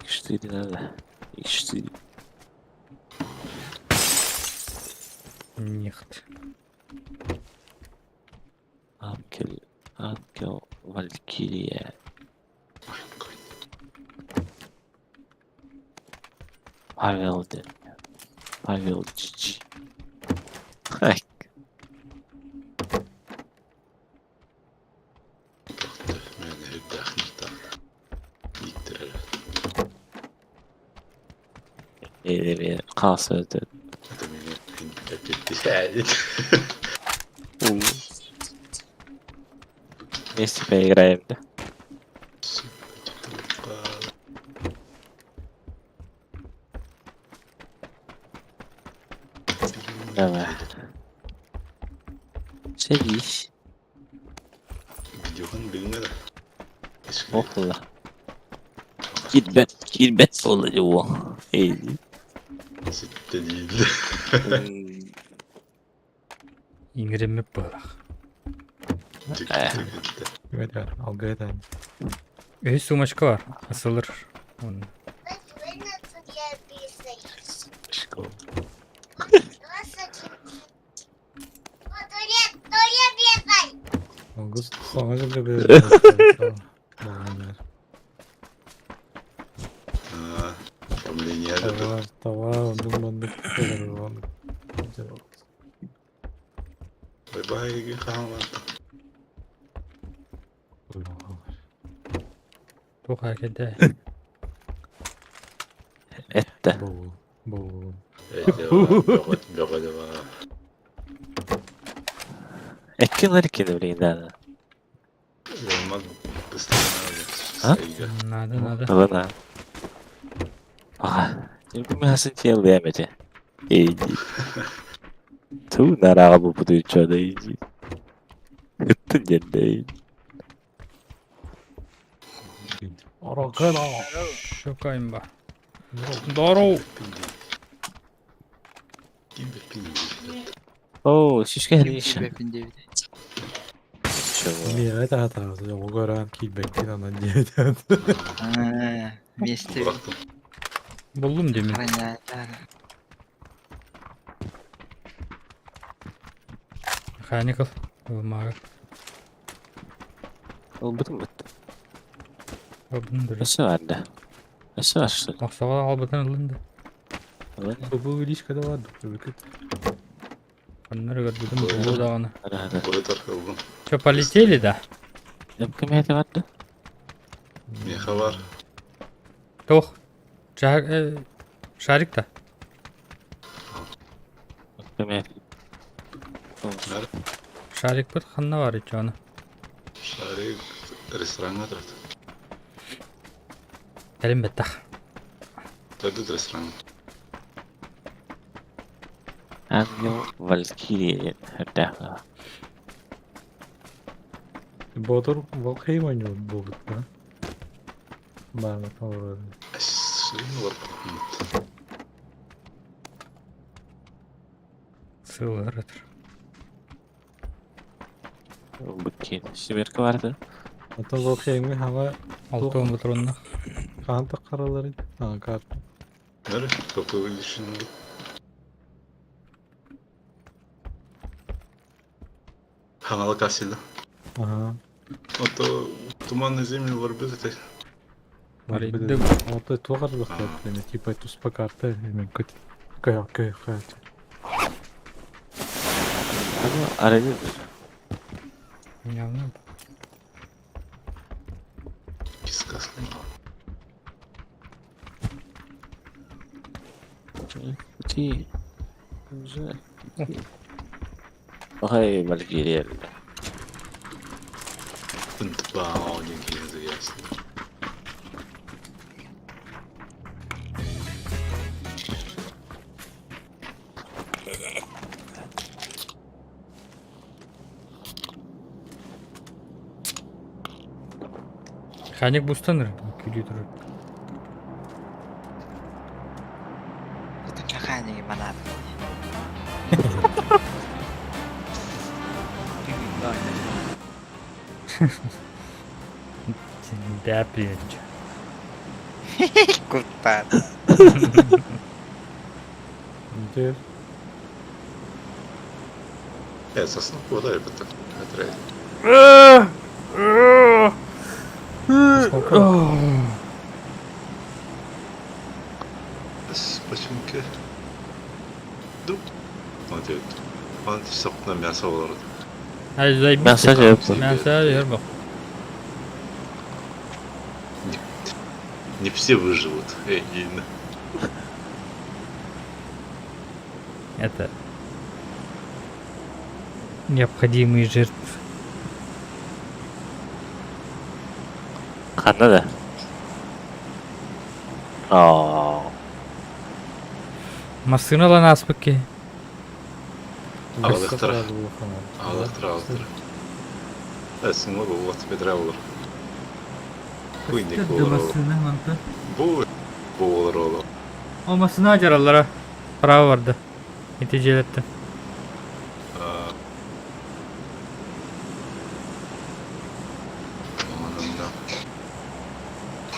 X4 надо. X4. Нихт. Анкел. Анкел Валькирия. Павел Д. Павел GG. Ай, Мен үрдәхнер Иттер. Или қалса өтеді. Это меня опять Вместе поиграем, да? Давай. Садись. Видеоған білінеді. Опла. Кирбет, кирбет болды ол. Эй. Сөйтті дейді. Иңиремеп буолах. Evet, алгайдан. Өй сумочка бар. Асылыр. Оны. Алгыс саңа жылы бер. Оформление. Товар, товар, ондук мандык, ондук. Бай-бай, қалмады. Тух әкеде. Это. Бу, бу. Эккелер блин, да. А? Надо, надо. Ладно. Ага. Мен тело эти. Иди. Ту на рабу буду чё да иди. Это не да. Аракана. Шукайм ба. Здорово. О, сишка хрища. Чего? Мен это ата, огоран кийбек анан диэт. Вместе Булдум деймин. охраняют. Механиков. Бумага. Ол бүтін бітті. Албын дұрыс. Өсі бар да. Өсі бар что ли? Мақсаға албытын ылынды. Ладно. Бу личка да бар, бүкіт. Аннары көрдүм булу даганы. Ана, ана. Чё, полетели, да? Кім әті бар да? Меха бар. Тох. Шарик та. Кім әті? Шарик бит ханна бар ичи аны. Шарик ресторанға тұрады. Кэлин беттах. Тұрды ресторан. Ангел Валькирия. Да. Боотур Валхейм оонньуур буолбут да? Баамат олорор. Сыллар этер. Быкки. Семерка барды. Оттон Валхеймҥа хаҥа Алты он патроннах. хаһан таххаралларый? Аа, карта. Нere? Kapı düşündü. Ханала кассида. Ага. Ото туманные земли варбыт это. Арыйды. Ото туох арбахтаат типа туспа карта мен көт көй көй көй. Аны арыйды. Явно. Кискасын. Ти. Ой, Валькирия. Бао, не ясно. Ханик бустаныр. Күлі тұрыр. Это механики манат. Да, блядь. Кутпат. Где? Э, сосну куда это? Это Почему-ки? Ду. Он делает. Он сопна мясо олорду. Ай, заебись. Мясо жеп. Мясо жеп. Не все выживут. Эй, не. Это необходимые жертвы. Ханна да. Аа. Массына лан аспыки. Алықтыра. Алықтыра, алықтыра. Әсін ол ол бедра олар. Куйник олар ол. Бу бу олар ол. О массына жараллара. Право барды. Нәтижелетті. Ананда.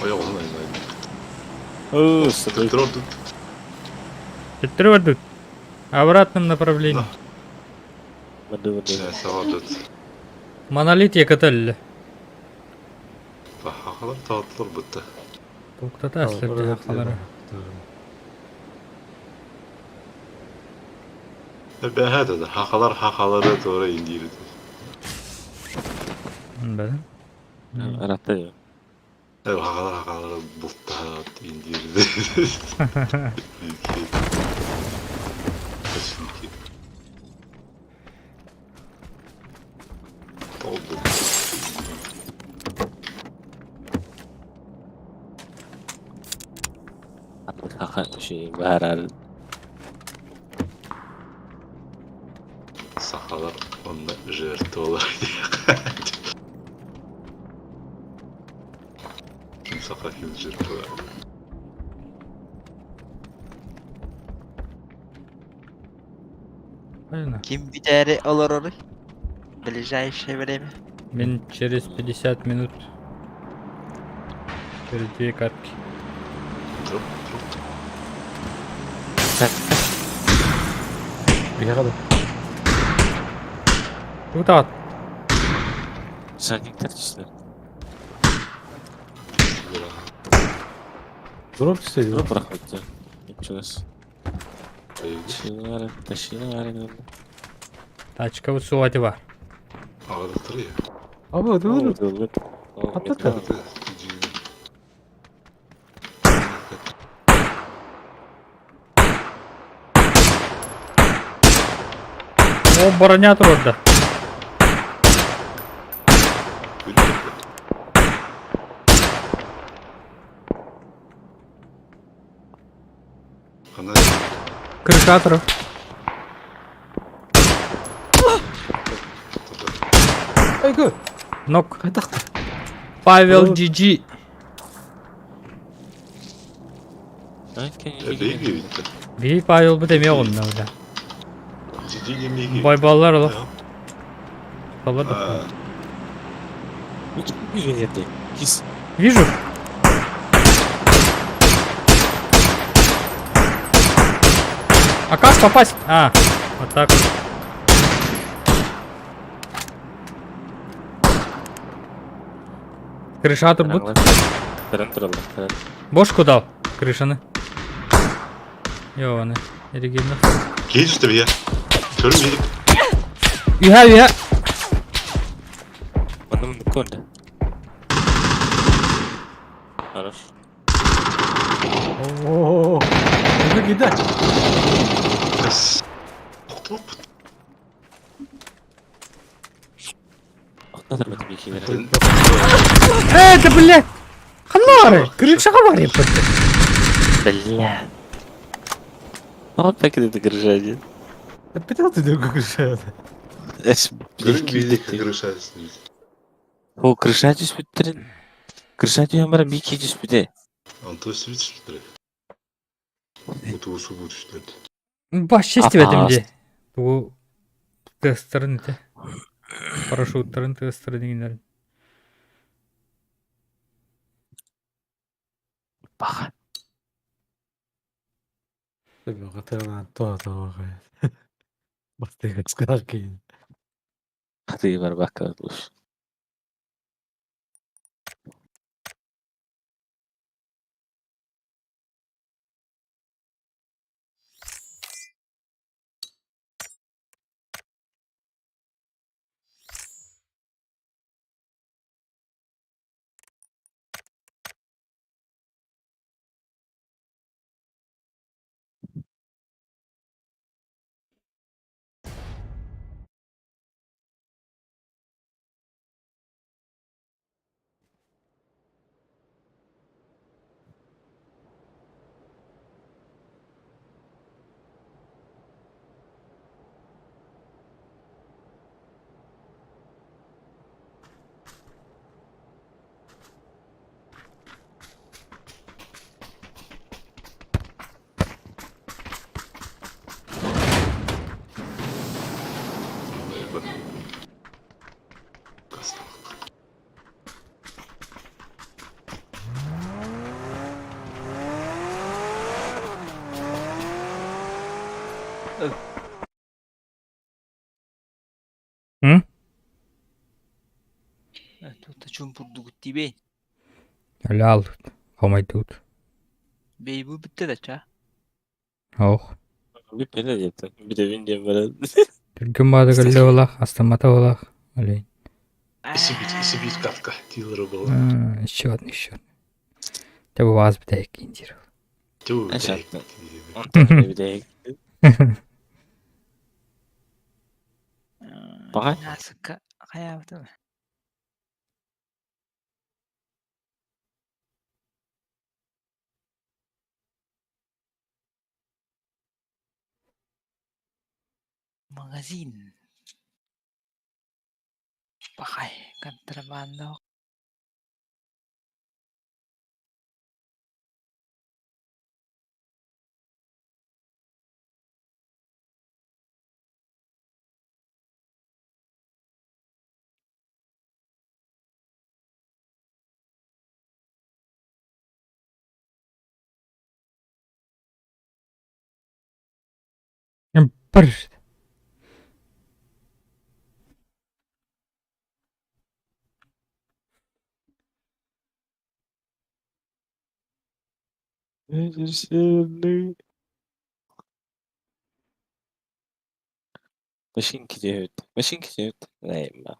Ой, оғын ойнайды. Оо, сыдыр. Тут Төттөрү бардык. Обратном направлении. Мынды мынды. Сават. Монолит екаталли. Хақалар тааттылар бітті. Токтата аслар хақалары. Бәһәді де хақалар хақалары тура индирді. Бәден. Аратта yok. Хақалар хақалары бұлттат индирді. Толды. Хаха şey баарар. Сахалар онда жертвалар. Ким саха ким жертва. Правильно. Ким битәре олорор? Ближайшее время. Мен через 50 минут. Через две катки. Труп, труп. Приехали. Куда? Сәнниктер түстер. Дроп түседі. Дроп проходит. Ничего. Ташина, ташина, Тачка вот суати бар. Ағадықтыр я. Аба, dur. Atlat. О, броня турда. Қандай? Крыша тур. Ай, көр. Нок. Хайдах? Павел GG. Биги битте. Бии Павел бу эмиэ оҕунна бля. Жиди немеги. Байбаллар олох. Баллар да. Вижу. А как попасть? А, вот так. Крыша турбут. Бошку дал. Крышаны. Йованы. Эригинна. Киһи түстэ Көрүм иһик. Үһэ үһэ. Хорош. О, это кидай. Топ. Э, да блядь! Ханнары! Крышаға бар епті. Бля. Вот так это крыша один. Опять ты другой крыша. Көрүм иһик крыша. О, крыша түспүттерин. Крыша түһэн баран биир киһи түспүтэ. Онто сүт түстэ. Утуусу бу түстэ. Баш честь этим де. Бу тестерин ите. Парашюттарын тестерин дегенлерин. Баха. Хаты барбакка луш. Тут чумпурдугут тибей. Лял. Хомай тут. Бей бу битте да ча. Ох. Бүппэтэ диэтэ. Бүтэбин диэн баран. Түргэн баады кэллэ олах, астамата олах. Олень. Исибит катка дилера была. Еще одна, еще одна. Ты бы вас битэ киндир. Түү. Онтон бүтэйик. Баҕа. Насыка хаябытым. Магазин. Бахай, контрабанда. Пырш. Машинки делают. Машинки делают. Наима.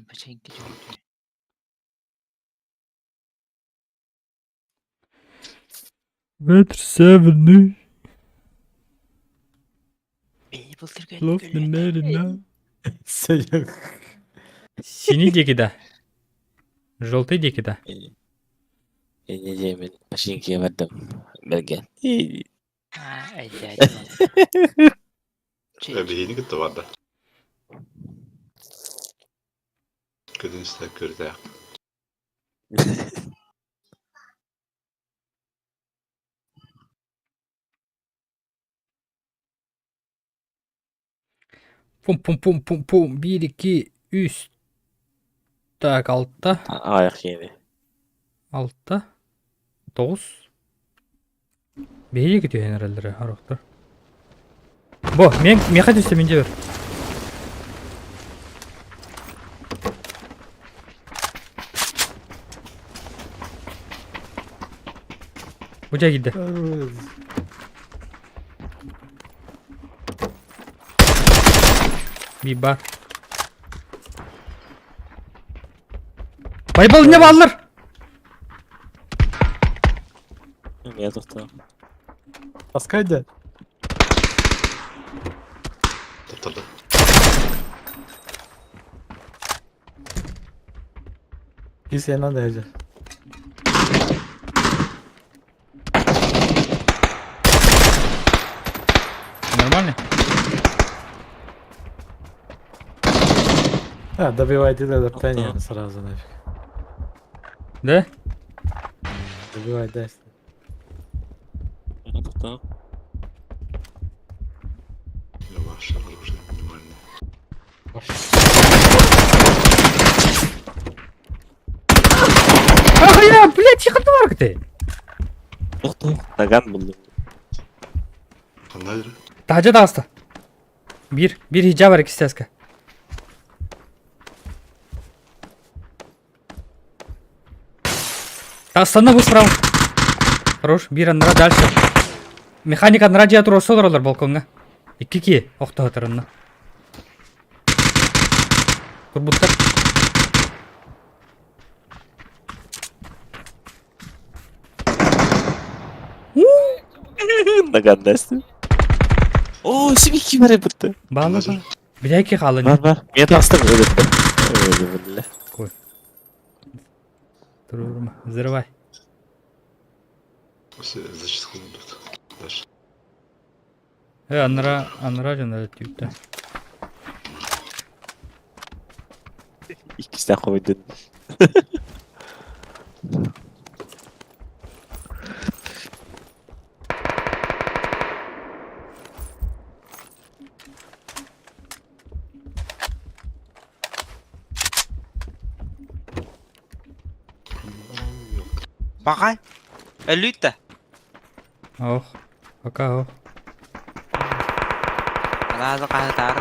Починки чуть. Ветер северный, Бей был Синий дикий, да. Желтый дикий, да. Не диэмин. Машинки бардым. Берген. А, ай, Биһини кытта барда. Көтөн истэ көрдөөх. Пум-пум-пум-пум-пум. 1, 2, 3. Так, 6. Аҕыйах киһини. 6. 9. Биһиги түһэн эрэллэрэ орохтор. Бо, мен миэхэ түстэ мин дьиэбэр. Бу дьэ киирдэ. Биир баар. Байбал не бааллар? Эмиэ тохтоо. Таскай да. Таптарда. Кис надо же. Нормально? А, добивай дилера Пенни сразу нафиг. Да? Добивай даст. Тохтоо. Ваше оружие минимальное. Ах я, блядь, тихо ты! Тохтоо. Наган буллум. Ханна Таһдьа таҕыста. Биир, биир хиджаб бар иккистэска. Тастанна бу справа. Хорош, биир аннара дальше. Механик аннара дьиэ туруорса олороллор балкоҥҥа. Икки киһи охтоһоторунна. Турбуттар. Наган Оо, сибики бар эбит. Баалы ба. Билээки хаалын. Бар бар. Мен тастым өлөттө. Өлө Кой. Турурма. Взрывай. Зачистка будут. Дальше. Э, аннара, аннара дьон түйтэ. Иккистээх хомуйдун. Пока. Элюта. Ох. Пока ох. Алаазы хаһытаары.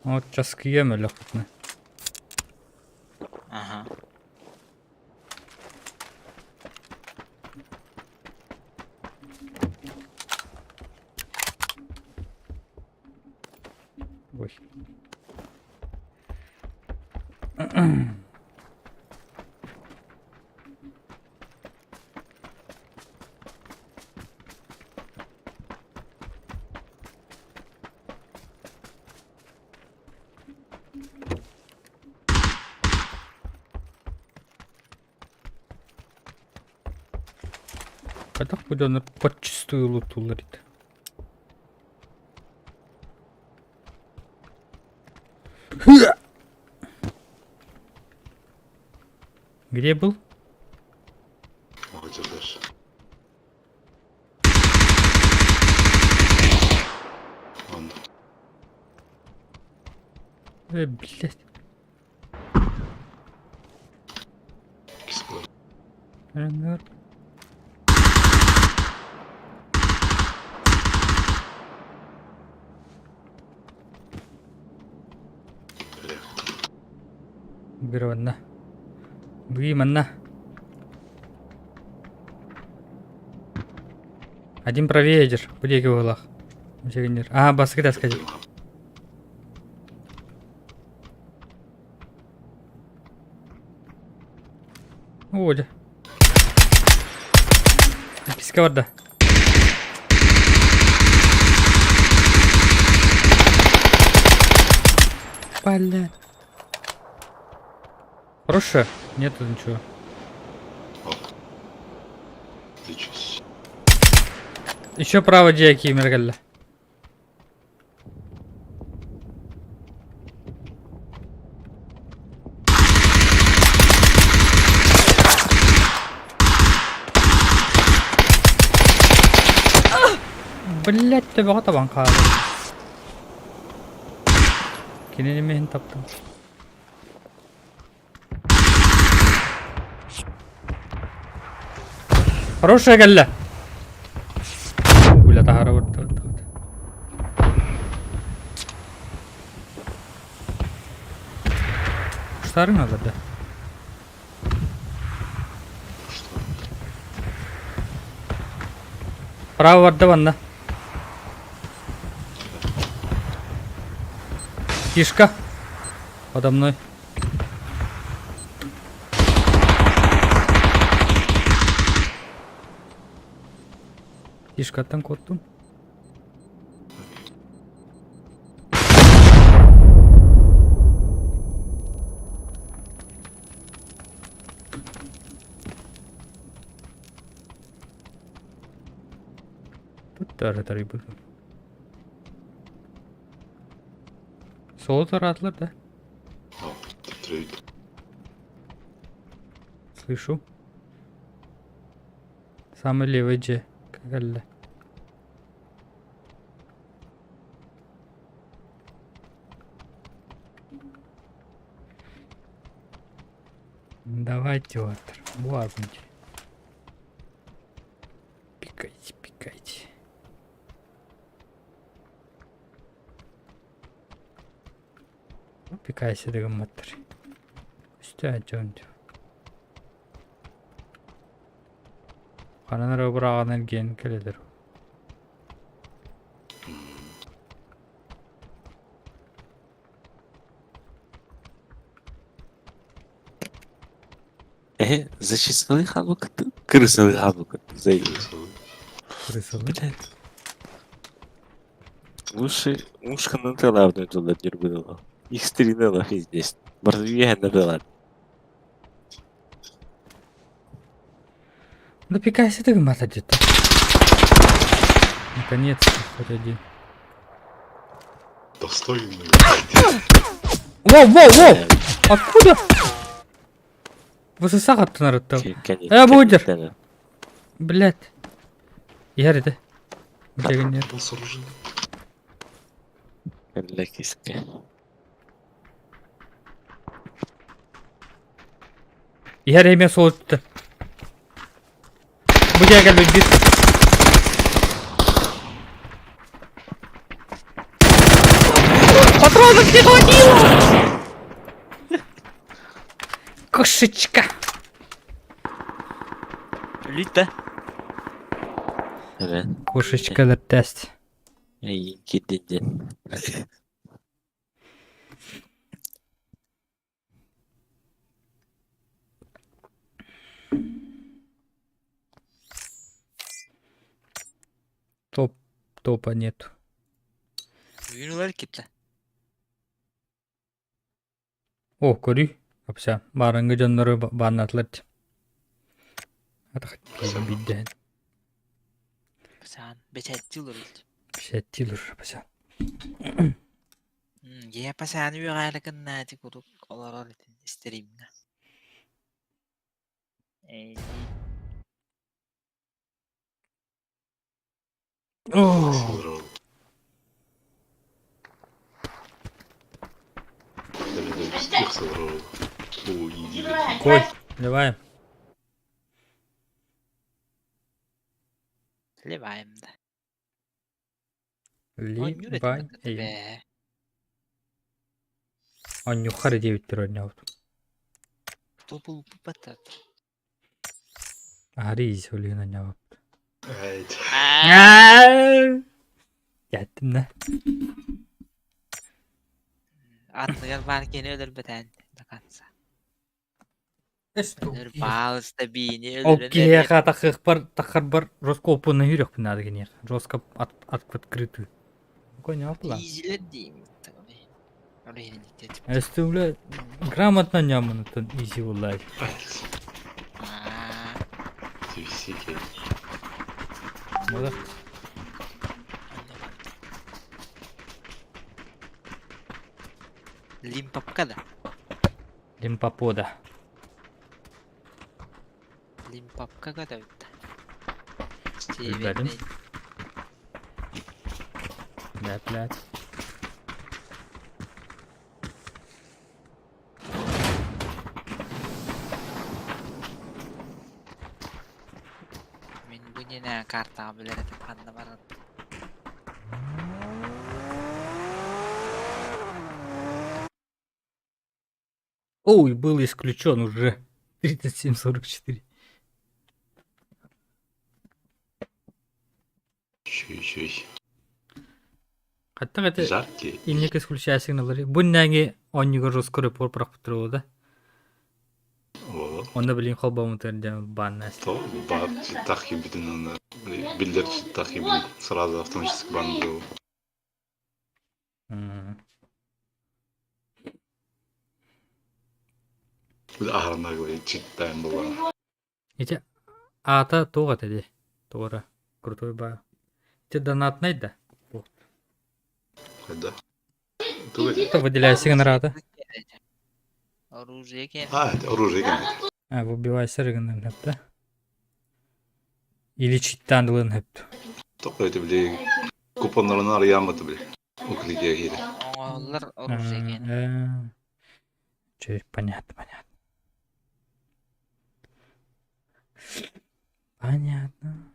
Вот часкыйа мөлөхпүтүнэ. Аха. Ой. Хайдах бу дьоннор подчистую лутуулар ити? Где был? Уходил дальше. Он. Блядь. Кисло. Р. Бля. Бирванна. Биманна. Один правее едешь. Где его А, баскет сказать. О, Писка барда. Бля. Хорошая? Нету ничего. Лечусь. Еще право дьиэ киимэр кэллэ. Блять, төбөҕө табан хаалла. Кинини миһин таптым. Хорошая кэллэ! Бля, таһара барда. Куштарың аларды. Право барда манна. Тишка. Подо мной. Тишкаттан куоттум. Тут даже тарыйбыт. Соло тараатылар да? Трейд. Слышу. Самый левый дьиэ кэллэ. Давайте вот. Буарбунти. Пикайте, пикайте. Пикайся дегамматтар. Үстэ дьон Ханан эрэ быраҕан эргийэн кэлэлэр. Э, зачислили хабукты? Крысалы хабукты, заебись. Крысалы. Блядь. Лучше мушка на талавную туда не было. Их стреляло здесь. Барвия на была. Да пикайся ты мата где-то. Наконец-то хоть один. Достойный. Воу, воу, воу! Откуда? Высосах аттан Э, будер! Блять. Иһэр этэ. Билигин Был сооружен. Киска. Иһэр эмиэ суол өттө. Бу дьиэ кэлбит биир. Патронов не хватило! Кошечка! Өлүйт да? Evet. Кошечкалар тест. Эй, кидин. Топ, топа нету. Бүгүн ылар китте. О, көрүй. Апса, барыңгы дьоннору бааннаатылар дии. Атах биирдээн. Саан бэчээттии олорор. Бэчээттии олорор апса. Киһи пасааны үөҕээри гыннаати куруук олорор этин стримҥа. Ээ О, Кой, давай. Сливаем да. Оонньуур этим Ливай. бээ. Онньухар диэбиттэр оонньообут. Тупул пупатат. Аһары иис олуйун оонньообуппут. Эй. Яттым да. Аттыгар баар киһини өлөрбөтөөн до конца. Өлөр баалыста биини Ол өлөрөн киһиэхэ тахыахпар тахарбар Роскопу наһүүрүөхпүн наада киниэхэ. Жестко от, от открытую. Коня Иизилер диим. Өстүглэ грамотно ньаммыныттан изи буллай. Мала. Лимпапка да? Лимпопода. Лимпапка көтөбүт. Билбэтим. Да, блядь. Мин бу иннинэ картаҕа билэр этим ханна баран. Ой, был исключен уже. 37.44. Чүй-чүй. Хаттак это Жаркий. инник исключая сигналлары. Бу нәңи онньугар русскоры пор прохпутурула да. Вот. Онно билин холбомутар дем банна. То бар читтах кибитин аны. Биллер читтах кибитин сразу автоматически бан был. Аһарына читтаан була. Ити аата туох этэ дии? Туора крутой баа. Ити донатнай да? Да. Туга Это выделяйся генератор. Оружие кем? А, это оружие кем. А, выбивайся генератор, да? Или читтан дылын хөптү. Тоқ это били купоннарын арыяматы били. Уклиге кире. Оҥоһуллар оружие кем. Че, понятно, понятно. Понятно.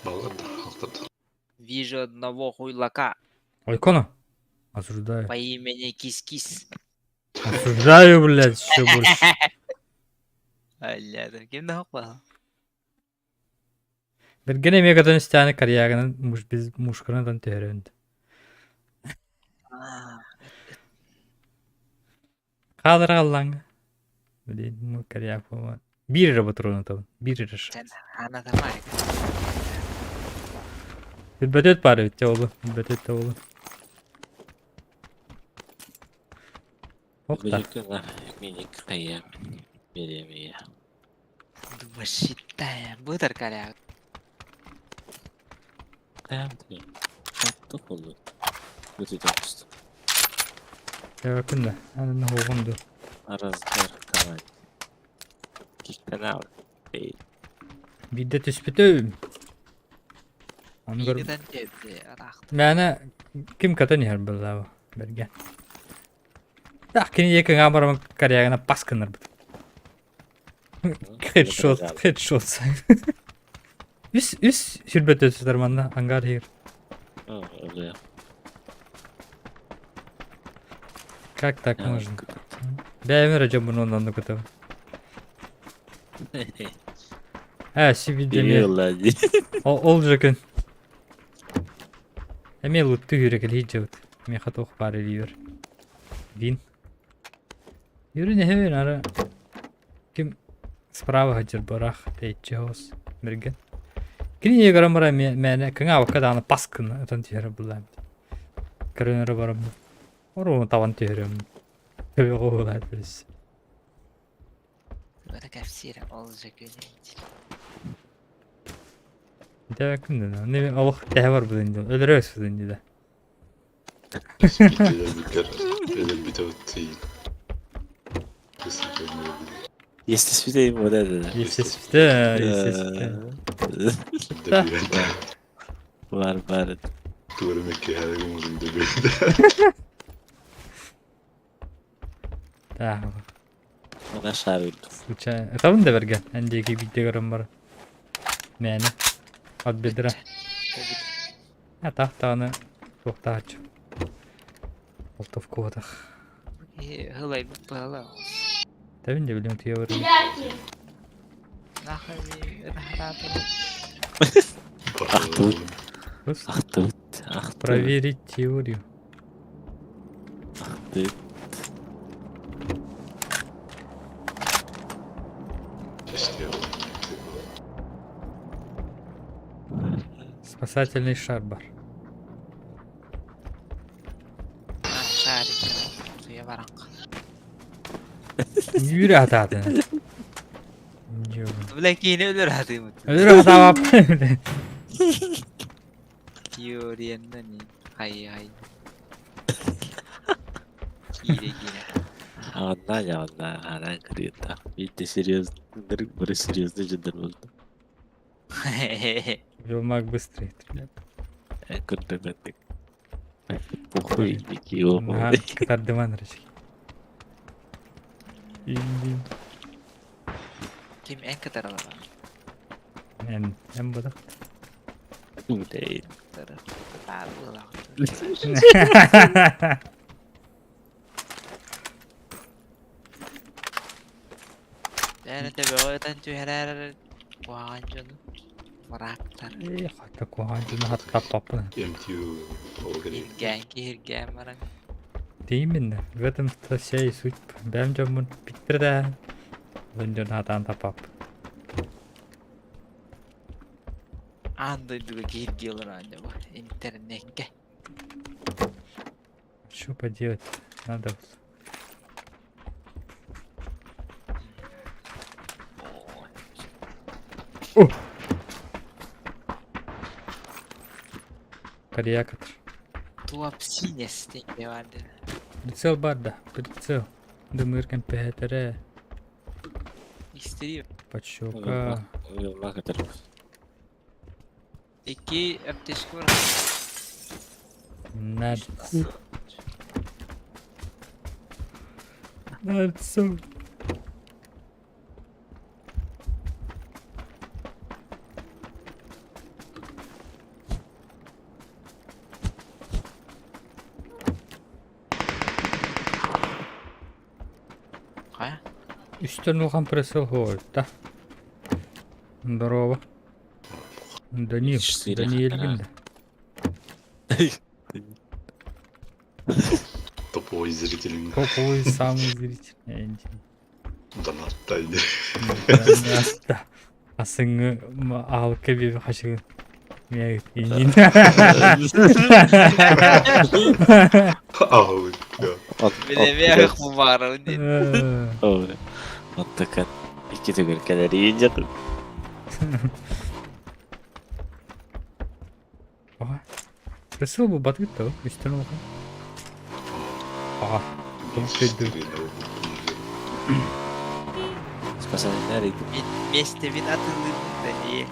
Баллар да, алтырды. Вижу одного хуйлака Ойкону? Осуждаю. по имени Кис-Кис. Осуждаю, блядь, еще больше. Бля, ким да хоппа? Бергене мегатон стяны карьягынан муж без мушканадан төһөрөнд. Кадр аллаңга. Блин, ну карьяк болма. Бир эрэ ботуруну табын. Бир эрэ ш. Ана тамай. Билбөтөт бар эбит олу. Билбөтөт олу. Охта. Миник кайя. Беремия. Дубашитая. Бытар коряк. Топ oldu. Бүтү топусту. Күндө. Анын хоғунду. Араздар калай. Киктен Бидде түспүтүм. Оны көр. Биден тепти. Арах. Мәне ким катын иһэр буолла бэргэ. Так, кини екі барамын карьягына пас гынар бит. Хедшот, хедшот. Үс үс сүрбөт өтүтөр манна ангар хир. Как так можно? Бәймер жобун оннан куту. Ә, сибидеме. Ол же күн. Эме лутты хүрекел хиджут. Меха тох бар элиер. Вин. Юрин хевен ара. Ким справа хаджыр барах тейче хос. Мерген. Кини еграмара мәне кыңа вакаданы паскын атан тиһәрі булам. Көрөнөрө барам. Ору табан тиһәрем. Төбе голар билс. Бара кәпсир ол же күн. Дә күндә. Не Аллах тәһә бар булын ди. Өлөрөс булын ди. Естественно, вот это. Естественно, естественно. Бар бар. Так. Она шарит. Случайно. Табын да берген. Әндеги бидде көрөм бар. Мәне. От бедра. А так таны тоқтач. Олтов кодах. Хылай бала. Табын да билем түйе бар. Нахуй рахат. Ахтут. Ахтут. Проверить теорию. Ахтут. Спасательный шар бар. Yürü hataatın. Бля киһини өлөр атыыбыт. Өлөр хатаабаппын. Теорияны не. Хай хай. Киирэ киирэ. Анна я анна анан кырыйта. Видите серьезно, бары серьезно жиндар болды. Велмак быстрый. Көрдөмөттүк. Похуй дики о. Кытардыман рычки. Индин. Ким эн кытаралаба? Эн эн бодох. Блин. Кытары. Баар буолаҕыт. Эн төбөҕө ытан түһэрээр куһаҕан дьону. Бараактар. Э, хата куһаҕан дьону хаттаппаппын. MTU ол керек. Иргээн киһиргээн баран. Да именно, в этом-то вся и суть. Бэйэм дьоммун биттэр да, атын дьон хатаан таппаппын. Аан дойдуга киһиргии олорон дьэ бу интернеккэ. Что поделать? Надо. О! Карьякатор. Туапсинес диэн баар дии. Прицел бар да, прицел. Дымыркан пэһэтэрэ, Истерия. подщека. Уйулма кытар. Икки аптечка бар. Надо. Надо. Хайа? Үстэн улахан прицел хоойта. Здорово. Данил, Четыре Даниэль да. Топовый зритель. Топовый самый зритель. Донаттай. Асыңы алка бир хашыгын. Инин. Ау, да. Билеме бу диэн. Оттакан икки төгүл кэлэр иин Прицел бу батыт да, үстэн улахан. Ага. Спасательный Вместе вин атылын да дии.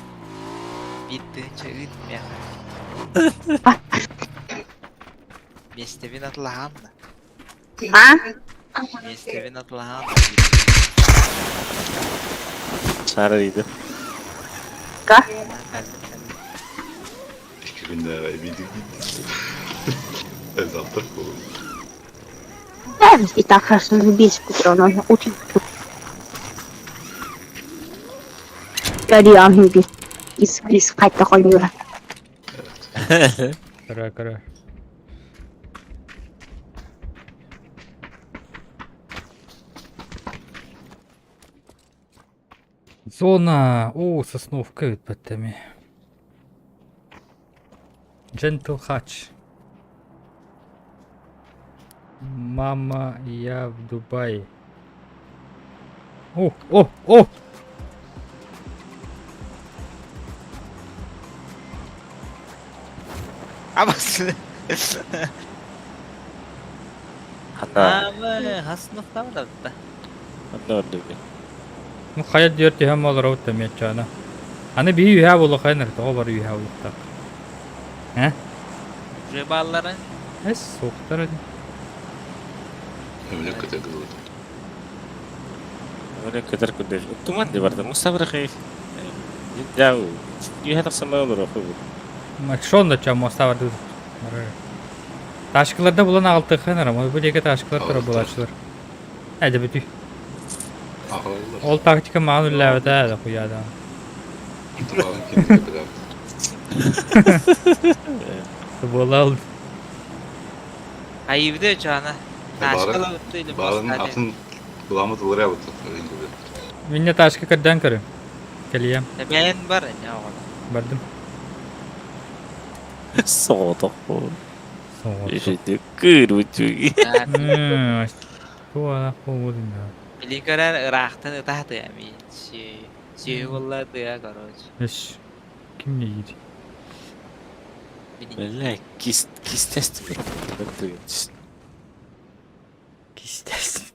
Биир тыһыынча ыыт миэхэ. Миэстэбин атылаһаан да. А? Миэстэбин атылаһаан да. Сара иди. Ка? Икки күннэ видик. Завтра был. Да, и так хорошо забить утро, но очень. Карьян из из хайта хойнура. Кара, кара. Зона. О, сосновка баттами. Gentle Hatch. Мама, я в Дубае. О, о, о! Абас. Ханна. Ама хас нохтама да. Ханна ордуги. Ну, хайа диэр түһэн олоробут да миэтчаана. Аны биһи үһээ буолуохайнар, тоҕо бары үһээ буолуохтаах. Э? Уже бааллара. Эс, суохтар ини. Өмлөк көтө кылы. Öyle көтөр күндө. Туман ди барды. Мустабрахи. Я юһэ тахсама олор оху. Шон да моста бар. Ташкыларда булан алтыханар, ама бу диэки ташкылар тура булаачылар. Эдэ бүтүй. Ағалар. Ол тактика маан үллээбэтэ да хуяда. Табағын кенде біләбіт. Буолал Айыбды чана. Бары- Барын атын буламыт ылыря бут. Минне ташка кырдан көрү. Келием, Бэйэн бар эне оҕону. бардым. Соотох. Соҕот. Ишити кыручуги. Туа хуудун да. Билин көрөр ыраахтан ытаатыа мин сүөһү буолла тыа короче. Эш. Ким не диир? Бля, кис кистестим. Кистэс.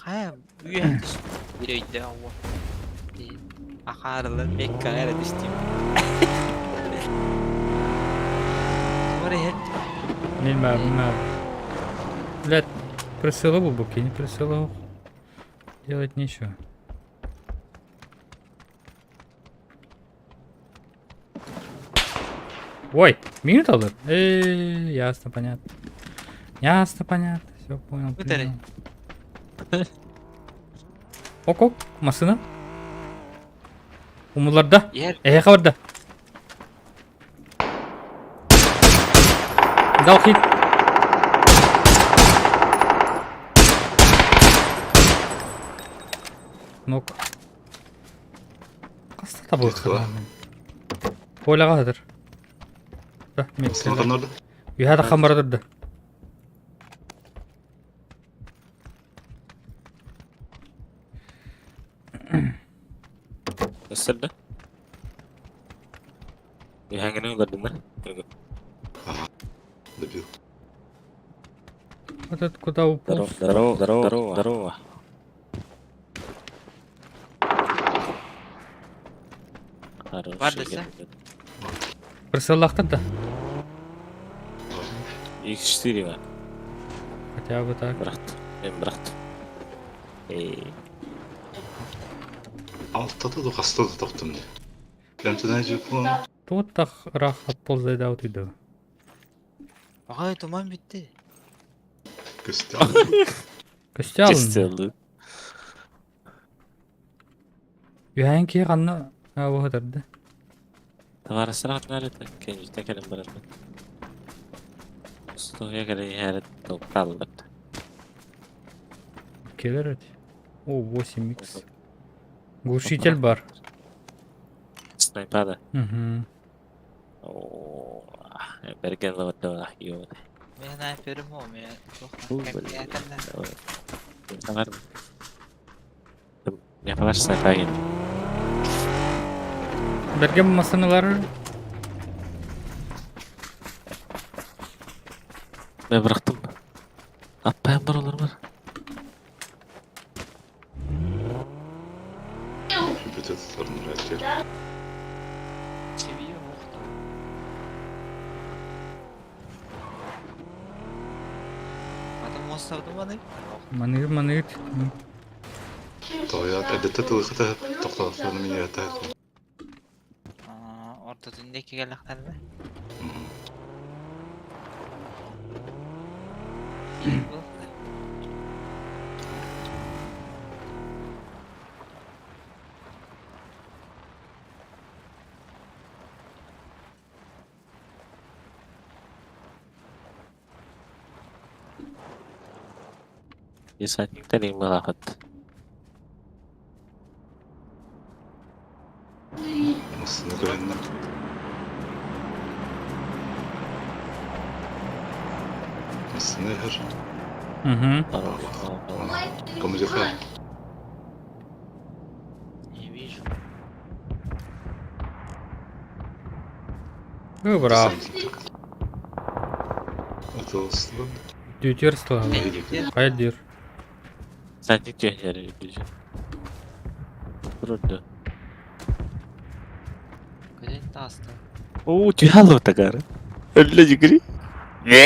Хайа үөһэ түспүт биир өйдөөх уол. Ахаарылар Меккаҕа эрэ түстүм. Тугар иһэр Мин баар, мин баар. Блядь, присылы булбук, не присылы. Делать нечего. Ой, минут алыр? Ясно, понятно. Ясно, понятно. Все понял. Көтөрүй. Понял. Ок, ок, массыына. Умуларда. Иһэр Эһиэхэ барда. Дал хит. Нок. Хаста табыахха Коляҕа сытар. Да, Сылатаннар да? Үһэ таххан бара турда. Өссө да? Үһэҥҥинэн олордуннар. Добил. Этот куда уполз? Здорово, здорово, здорово, здорово. Бар Хороший. десе. Присыллахтар да. X4 бар. Хотя бы так. Брат. Мен брат. Эй. Алтата да хаста да таптым дии. Лэмтэнэ жуклан. Тут так рах отползает вот иду. Ай, туман бүттэ. Көстө. Көстө алын. Кестелdi. Үһээн киһи ханна абыһытарды. Товарыстар атнар это. Кенжите кэлэн баран. Стоя кэлэн иһэр токталлар. Келер эти. О, 8х. Глушитель бар. Снайпада. Угу. О, берген лаваттала йо. Мен снайперим о, мен Бу, туох блин. Не палаш снайпа ген. Берген масыналар Мен бырахтым. Аппайым бар олар бар. Бүтөттөрүн рәттер. Чебиyo мохто. Ата мостарды маны. маныыр маныыр. Тоя әдетте тылыхыта тоқталықтарын мен ярата. Ортотун деки келлахтарда. Десантниктер ең малахат. Масыны көрәннәр. Масыны хәр. Угу. Командир. Не вижу. Браво. Атылысты. Дютер слава. Хайдир. Десантник түйәлері жүз. Вроде. Көтен таасты. О, түйәлі отагары. Өлі жүгірі. Не?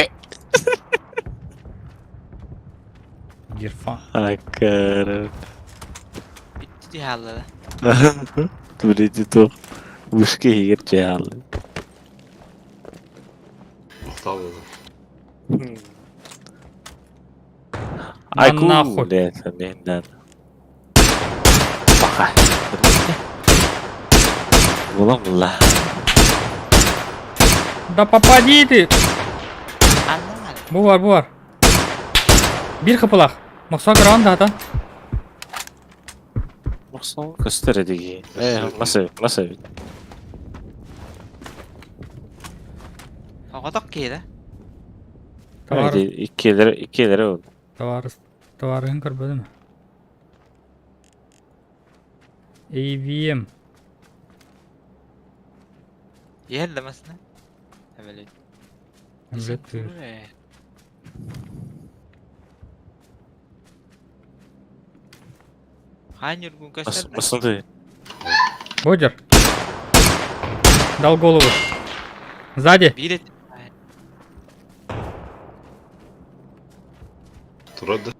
Гирфа. Акара. Бүттү дихаллы. Түбіреті тоқ. Ушке егер түйәлі. Тоқталды. Айку, нахуй. блядь, мен Бақа. Булам ла. Да попади ты! Анна. Бу бар, бу бар. Бир кыпылах. Моксо граунд ата. Мақсон көстер деги. Э, маса, маса. Оғоток кейді. Товар, Иккелер, иккелер ол. товар. Товарыһын көрбөтүм. AVM. Иһэр да масына. Эбэлит. Өлөттүр. Хаан Ньургун көстөр да? Посмотри. Бодер. Дал голову. Сзади. Биир эт. Турар да.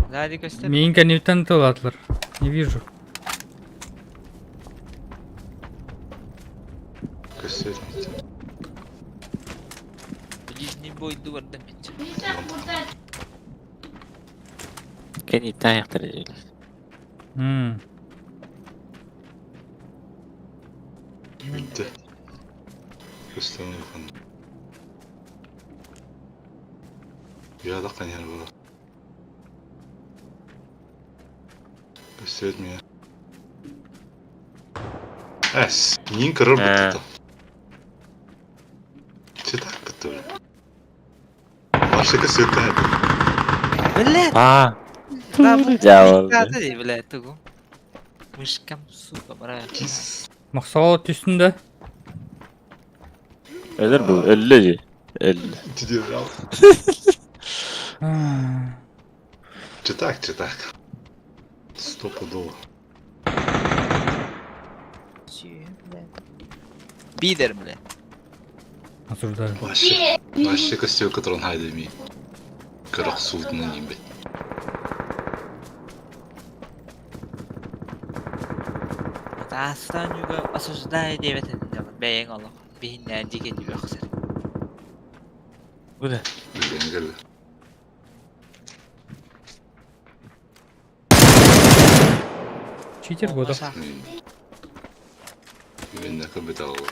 Сзади көстөр. Миин кэнниттэн тылаатылар. Не вижу. Көстөр. Ближний бой дуорда мече. Кэнниттэн айахтар. М. Бүттэ. Көстөн улахан. Я да каньяр була. Көстөр мия. Эс, нин көрөр бүттэ. Читак бүттэ. Вообще көстөр Бля, А, да, бу дьявол. диктатор, бля, тугу. Мышкам, сука, бра. Кис. Мохсоҕол түстүн да. Өлөр бу, өллө дии. Өллө. Дидер. А, Читак, читак. Стопудово. Бидер, бля. Осуждаю. Вообще. Вообще костюм, который он хайдами. Көрөх суутунан иимбит. Таастан юга осуждаю диэбэт этин бэйэҥ олох биһиннээн дьиэ дьүөхсэр. Бу да. Билген келді. Читер буолар. Мен көбүт алып.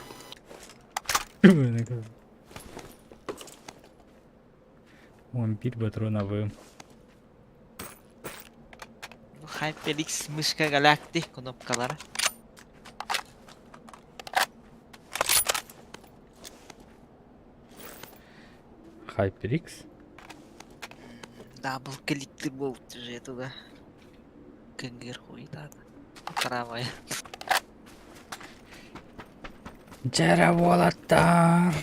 11 патрон АВМ. HyperX мышка Galactic кнопкалара. HyperX. Дабл кликти болт же туга. Кынгыр хуйта. Правая. Дьэрэ буолаттар.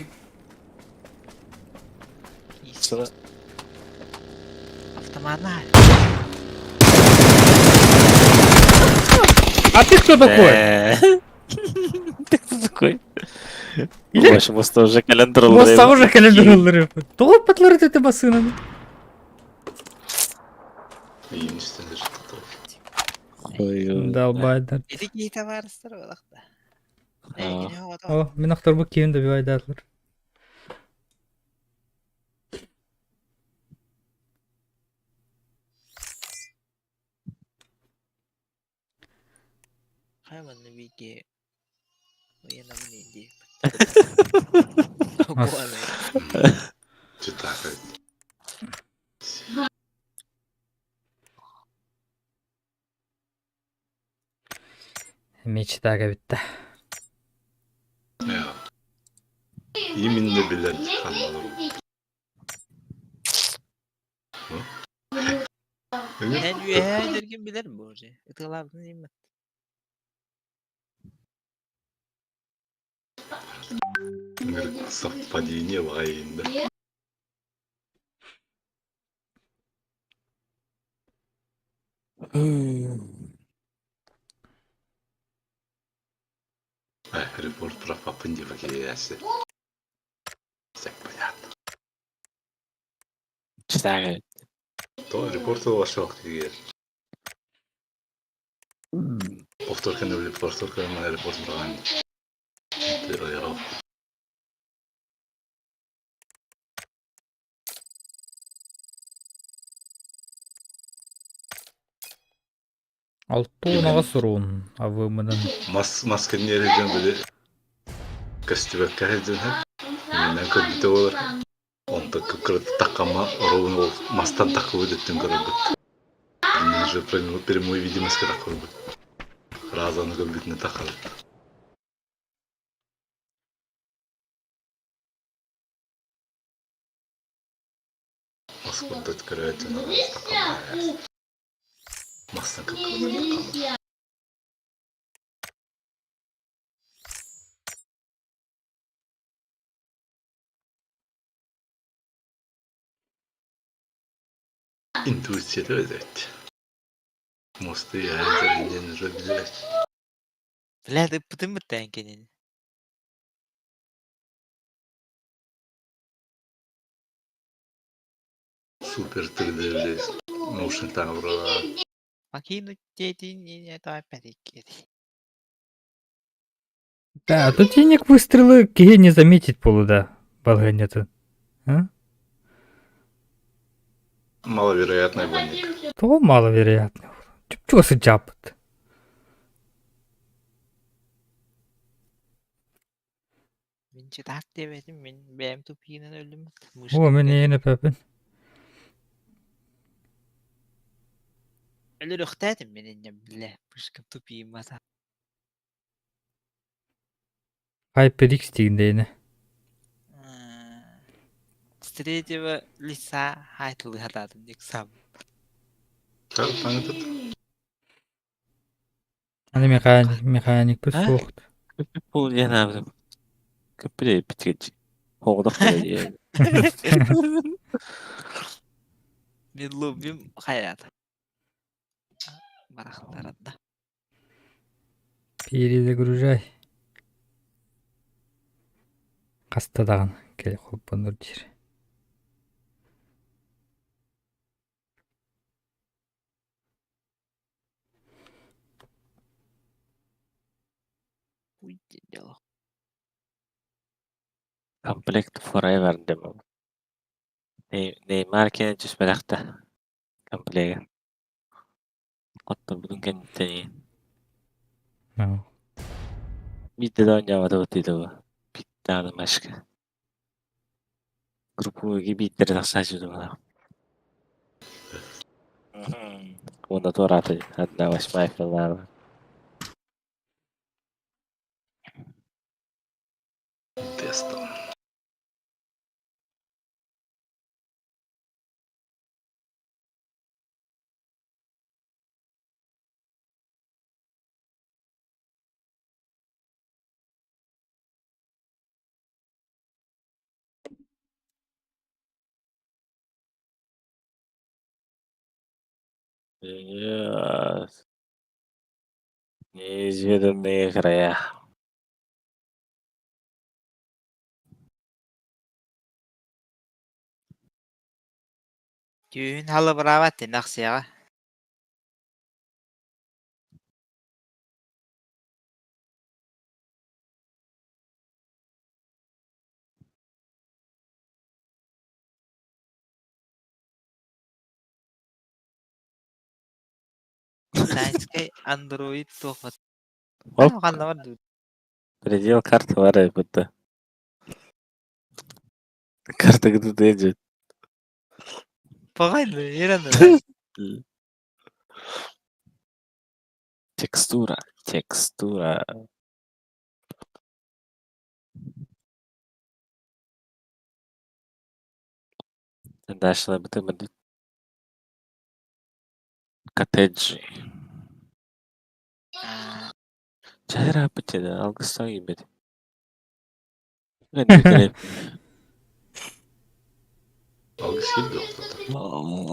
Сына. Автомат. А ты кто такой? Ты кто такой? Или- Ваш моста уже календар Моста уже календар Тоҕо патлары ты басынаны? Иимистен Долбайдар. Эти киһи табаарыстар буолахта. О, мин охторбут киһин добивайдаатылар. Хайманны биге уянамын инди. Читак. Мечта кэбитте. Я. Именно билер каналы. Эн үөһээ дэргин билэр боже. Ытылабын иммет. Совпадение вайында. Репорт про папын девагиясы. Все понятно. Читак. То репорт вошел к Повторка не влип, повторка на репорт бран. Алтунаға суруун АВМ-нан. Мас маска не резен били. Костюбекка резен. Менен көбүтө болар. Онто көкөрөт такама ровно ол мастан такы өтөттөн көрөбүт. Мен уже прямой видимость такы көрөбүт. Разаны көбүтүнө такалып. Мас курдук көрөөччү Мастан кыккылатан Интуицията эбит. Мосты яайдар уже билэр. Бля, ыппытым быттаан кинини. Супер 3D научный тавра. Покинуть дети не то опять Да, а тут денег выстрелы киһи не заметить полуда балаһыанньатын. А? Маловероятный вонник. Того маловероятно. Чего сыдьаппыт? Мин чытаак диэбэтим, мин бэйэм тупиинан өллүм. О, мин эйиэнэ пэпин. Өлөрүөхтээтим мин инньэ бля, пышкам тупииммата. HyperX диигин С третьего лица хайтылыһатаатым дик сам. Аны механик, механикпыт А? суох. Бұл не набы? Көппү битгич. Хоғдақ дии. Мен лоббим хаят. Барахтаратта. Перезагружай. Хаста даҕаны кэлэ холбонор диир. Уйди дело. Комплект forever дем. Неймар кene түспэтэхтэ. Комплега. Оттон бүгүн кэнниттэн Биирдэ да оонньообото быттыы Биирдэ машка. Групповойга биирдэрэ тахсааччы баҕалаах. Уонна туорааты одна восьмая финала. Тесто. Yes. Неизведанные края. Түүн халыбыраабат тинахсыаҕа. Китайскай андроид туох Оп, ханна бар дуу? предел карты бар будто. Карта где-то идет. Погайны, ераны. Текстура, текстура. Дальше бытым коттеджи. Чайра бытыда, алгыстан кийбит. Алгыс киирдэ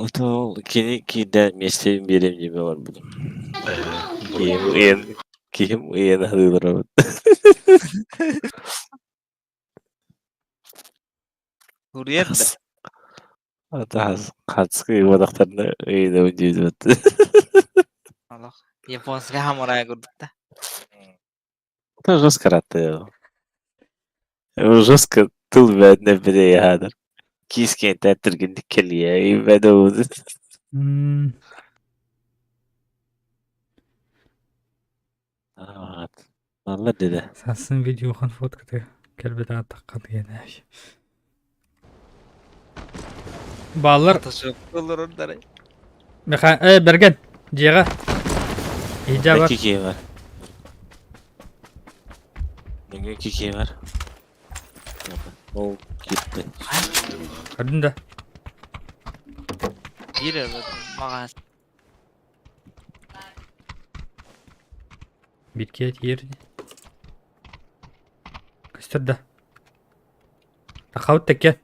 охтото. Кини киирдэ миэстебин биэриэм диэбэ олорбутум. Киһим ыйан киһим ыйан аһыыларабыт. Суруйар да. Ата хацкы ыбадахтарына ыйынабын диэбит. Олох. Японскай самурай курдук да. Это жестко раты. Жестко тыл бээтинэ бирей хаадыр. Киискeen түргэнник кэлиэ ибэдэ Малла дede. Сасын видеохан фоткаты кэлбит ааттахха диэн Бааллар Олорордары. Меха... Э, Берген! Дьиэҕэ! Иһдьэ бар. Икки киһи бар. Нөҥүө икки киһи бар. Ол киирдэ. Көрдүн да? Биир маҕаас. Бииргэ тиийэр Көстөр да. Тахабыт тэкке.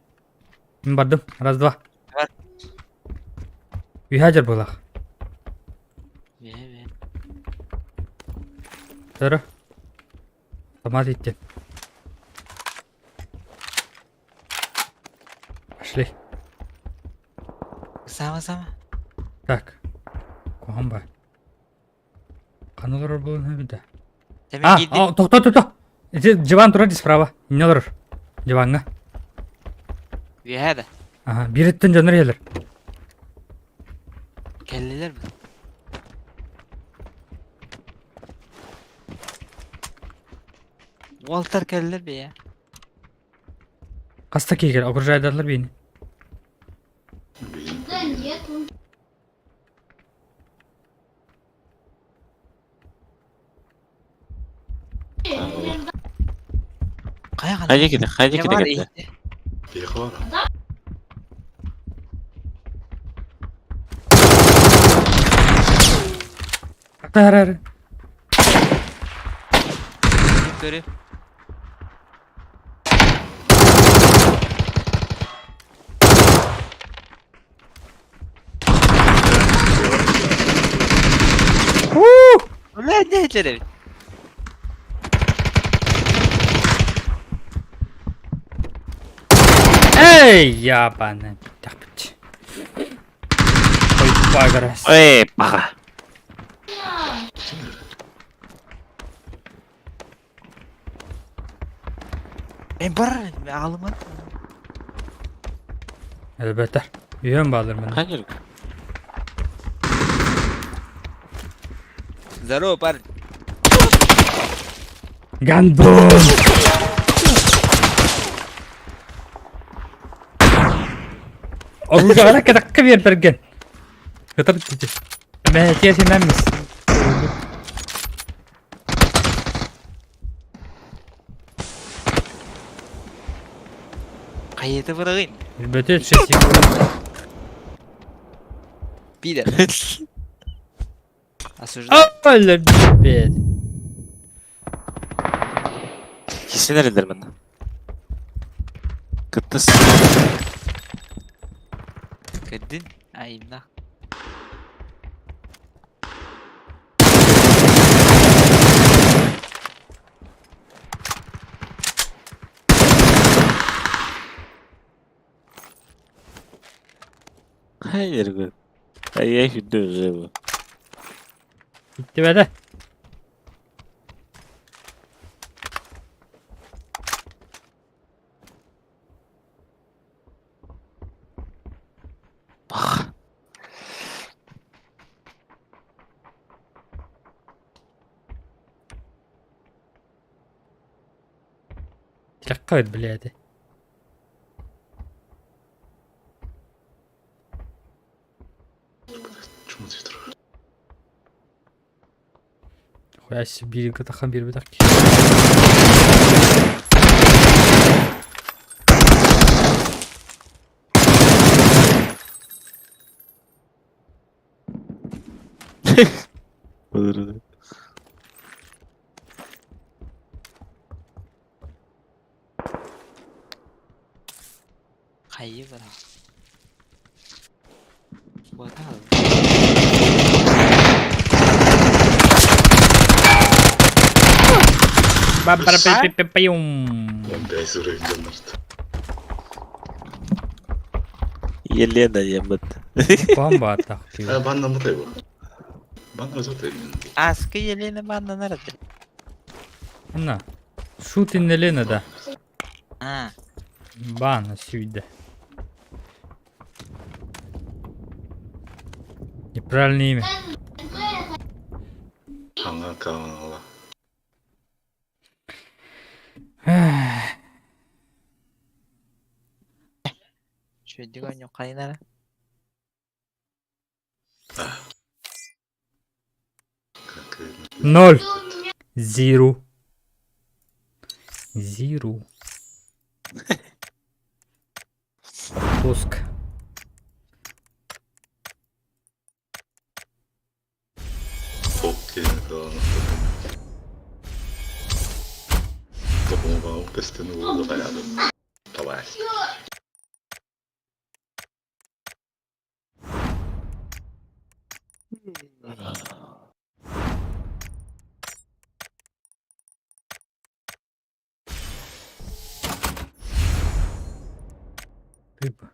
Мин бардым. Раз, два. Бар. Үһэ дьар буолах. Үһэ үһэ. Төрө. Томат иттин. Пошли. Сама сама. Так. Куһаҕан баар. Ханна олорор буолан эбит да? А, тохто, тохто. Ити диван турар справа. Инне олорор. Диваҥҥа. Үөһээ да. Аха, биириттэн дьоннор иһэлэр. Кэллилэр ми? Уолтар кэллилэр бэйэ. Хаста киһи окружайдаллар биини. Да нет, он Хайа кити, хайа кити кэллэ. Таарар. Көрү. Бля, не этилэр эбит. Эй, ябаны тэхпит. Ой, багарас. Эй, баҕа. Мен бар, аҕалымын. Элбэтэр. Үйөн баалар мен. Ханьыр. Здорово, парень. Гандон! Оружаҕына кэтэххэ биэрбэргэн. Кытар Мэһэтиэ симэммис. Хайыты быраҕын. Билбэтэ шесть Пидор. Осуждаю. Бэт. Кисин эрэллэр манна. Кыттыс. Кырдын. Айымна. Hayır bu. Ay ay bu. Иттибэтэ. Бах. Тирэххэ эбит блядь. Хуя себе бииргэ таххан биэрбэтэх киһи. Olur. Хайыы баран. Буотаал. Ба-ба-ба-па-па-пюм. Елена еммит. Куһаҕан баатах. Аскы Елена баннанар этэ. Анна. Шут Елена да. Аа. Баана сүүйдэ. Неправильное имя. Үчүгэйдик оонньуоххайын эрэ. Ноль. Zero. Zero. Пуск. Көстөн уулу хайаабыт. Табаас. Рыба.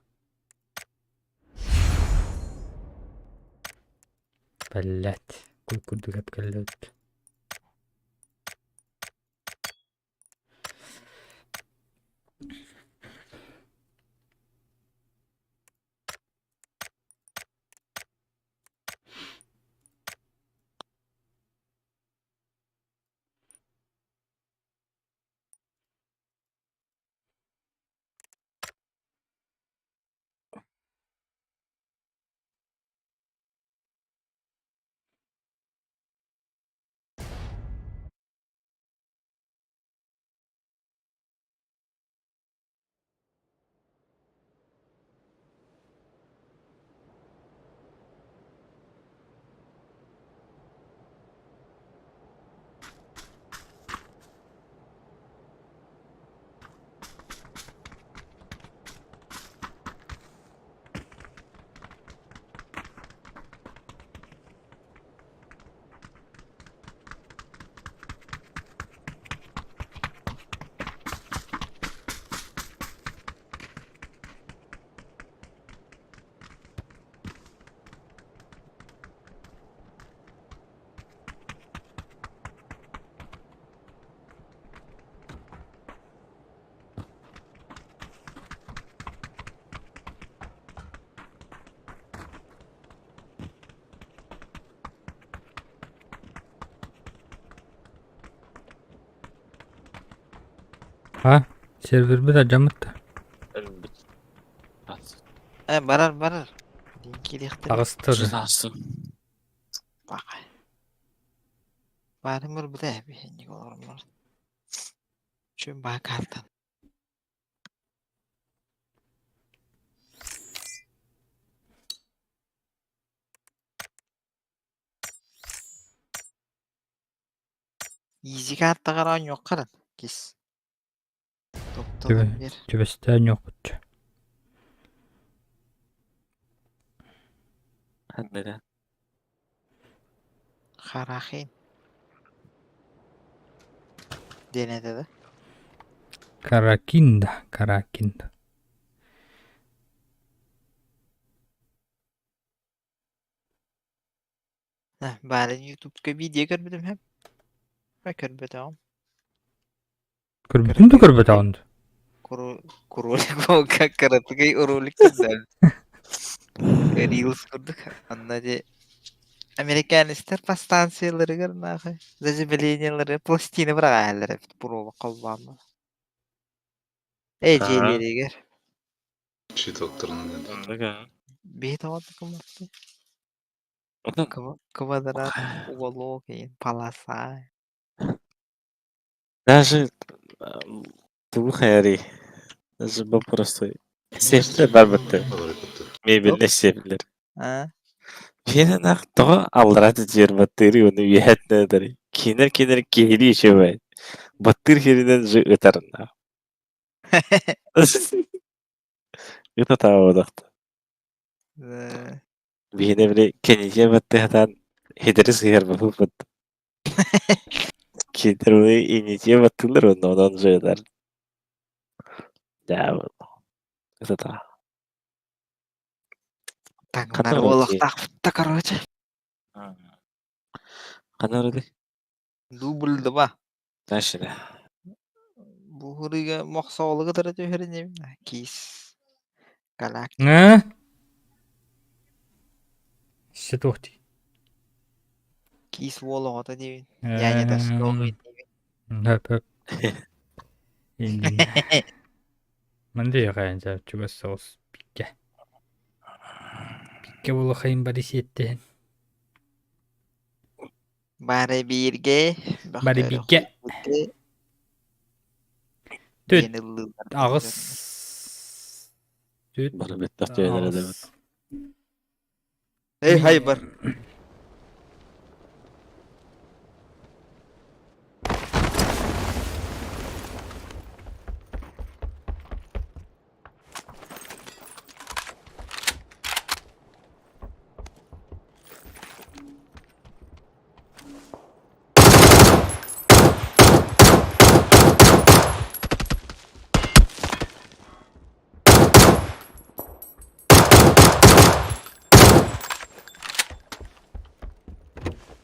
Блять, куй курдук эпкэллэбит. А, сервербит алдьаммыт да? Э, барар, барар. Кириэхтэрэ. Таҕыста да. Баҕай. Баарым ылбыта ээ, биһинньик олороммор. Чүм баа картан. Изи картаҕар оонньуоххарын, кис. Топтолон биэр. Түбэстээн ньуохпутча. Ханныга? Харахин. Диэн этэ да? Каракинда, Каракинда. Баарын Ютубка видео көрбүтүм һэм. Көрбөтөҕүм. Көрбүтүн да көрбөтөҕүн да. Кролик волка кыратыгый ролик киллэрбит. Рилс курдук. Онно дии американецтар по станцияларыгар нахуй заживлениелары пластина быраҕаһаллар эбит буруоба холбоонно. Эй дьиэлэригэр. Щитоктарынан Оннук Биһи тоҕо кыммаппый? Квадрат, уголок, полоса. Даже тугу хайарый? Даже попросту сиэптэр барбыттар. Мебельнэй сиэптэр. А? Кинэнах тоҕо аллараа дьиэр баттыырый уонна үөһэттэн ытарый? Кинер кинер киһилии үчүгэй. Баттыыр сиринэн же ытарна. Ыта таабатахта. Биһиэнэ били кэнники баттыһатаан хитэри сыһыарбаппыт. Кинилэр уну инники баттыыллар уонна онон же ытар. Дьаа ытата. Таҥнар буолуохтаахпыт да короче. Ханна барыый? Дубль два. Дальше да. Бу хырыыга мохсоҕолу кытары түһэр инибин. Киис. Галактика. Э? Өссө туох дии? Киис уол оҕото диибин. Няня тоскоҕуй диибин. Хөп хөп. Иннинэ. Мандыйа хайан чугас соҕус пикке. Пикке буолуохайын бары сиэттиһин. Бары бииргэ, Бары бөхтөрү бииргэ. хойбуты Түт диэн ыллыыллар аҕыс түт Бары бэттэх түһэлэр аҕыс. эдэбит. Эй, хай бар.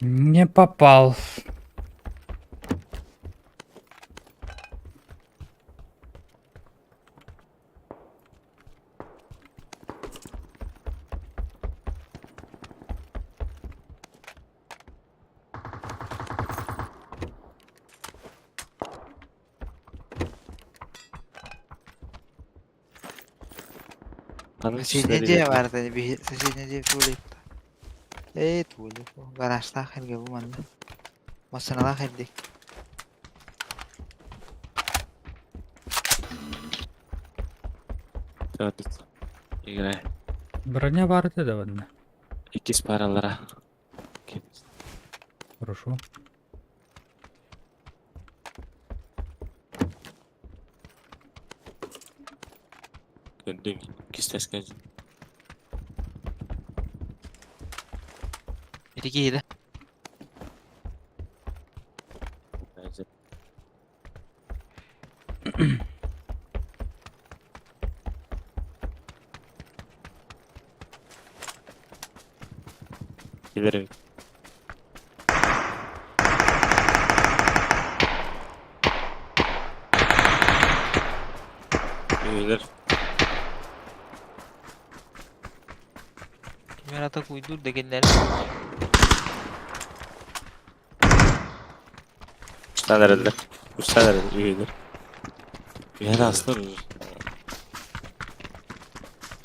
Не попал. Ханнык Соседняя түстэри дьиэ баар этэ, биһи соседняя дьиэ туалетта. Ээ, туалет гаражтаах эргэ бу манна. Массыыналаах эрдик. Төрт. Играй. Броня баар этэ да манна. Иккис паралара. Хорошо. Көрдүм. Иккис тэскэ. Ити киһи Килер. Килер. Кимэр ата куйдуур да кинилэр. Үстэн эрэллэр. Үстэн эрэл үһүлэр. Үһэн астар.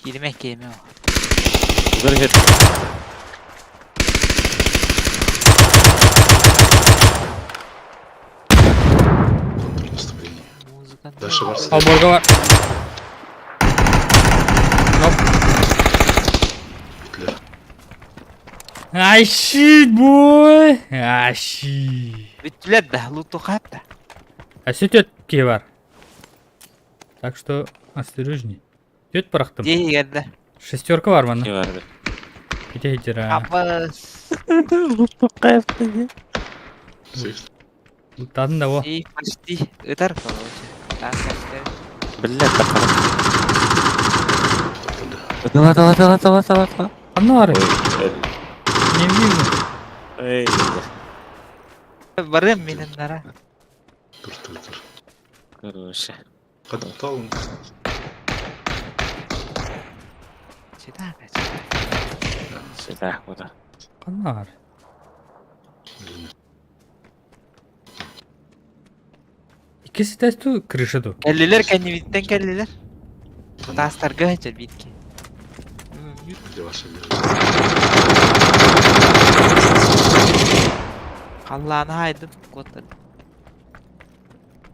Кииримэ кииримэ. Удар иһэр. Контрнаступление. Музыка. Дальше бар. Алборга бар. Nope. Бүтлер. Ай, shit, boy. Ай, shit. Бүттүлэр да, луту хатта. А сөтөт киһи бар. Так что осторожней. Төт бырахтым. Дьиэ да. Шестерка бар манна. Не бар. Ити хитер. Абас. Сейф. Луттадын да о. И почти ытар короче. Так, так. Биллэр тахара. Тоқтады. Дала дала дала дала дала дала. Ханна бар? Ой. Не вижу. Эй. Барым менен нара. Тур тур тур. Короче. Қадам талын. Сюда, опять. Сюда, куда? Ханна бар? Иккиси тесту крыша ду. Кэллилэр кэннибиттэн кэллилэр. Таастарга сылдьар биирки. Где ваша вера? Халлааны хаайдым куоттардым.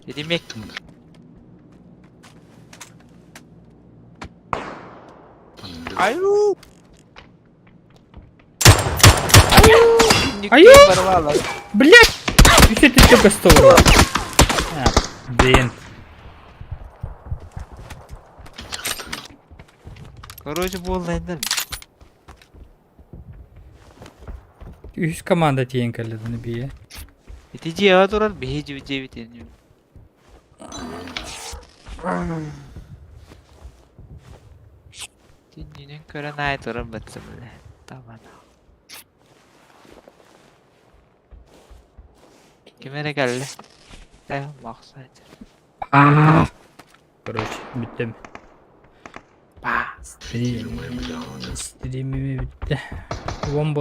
Итимек Аю! Аю! Блять! Үсө түттө көстө Блин. Короче, буоллайдар. Үс команда тиен кэлледini бие. Ити дьиэҕэ турар биһи дьиэбит дьиэбит Түннүнэн көрөн аай турар бытсым эле. Табан. Ким эрэ кэллэ? Э, махса Короче, бүттүм. Ба. Стримими бүттү. Уон бол.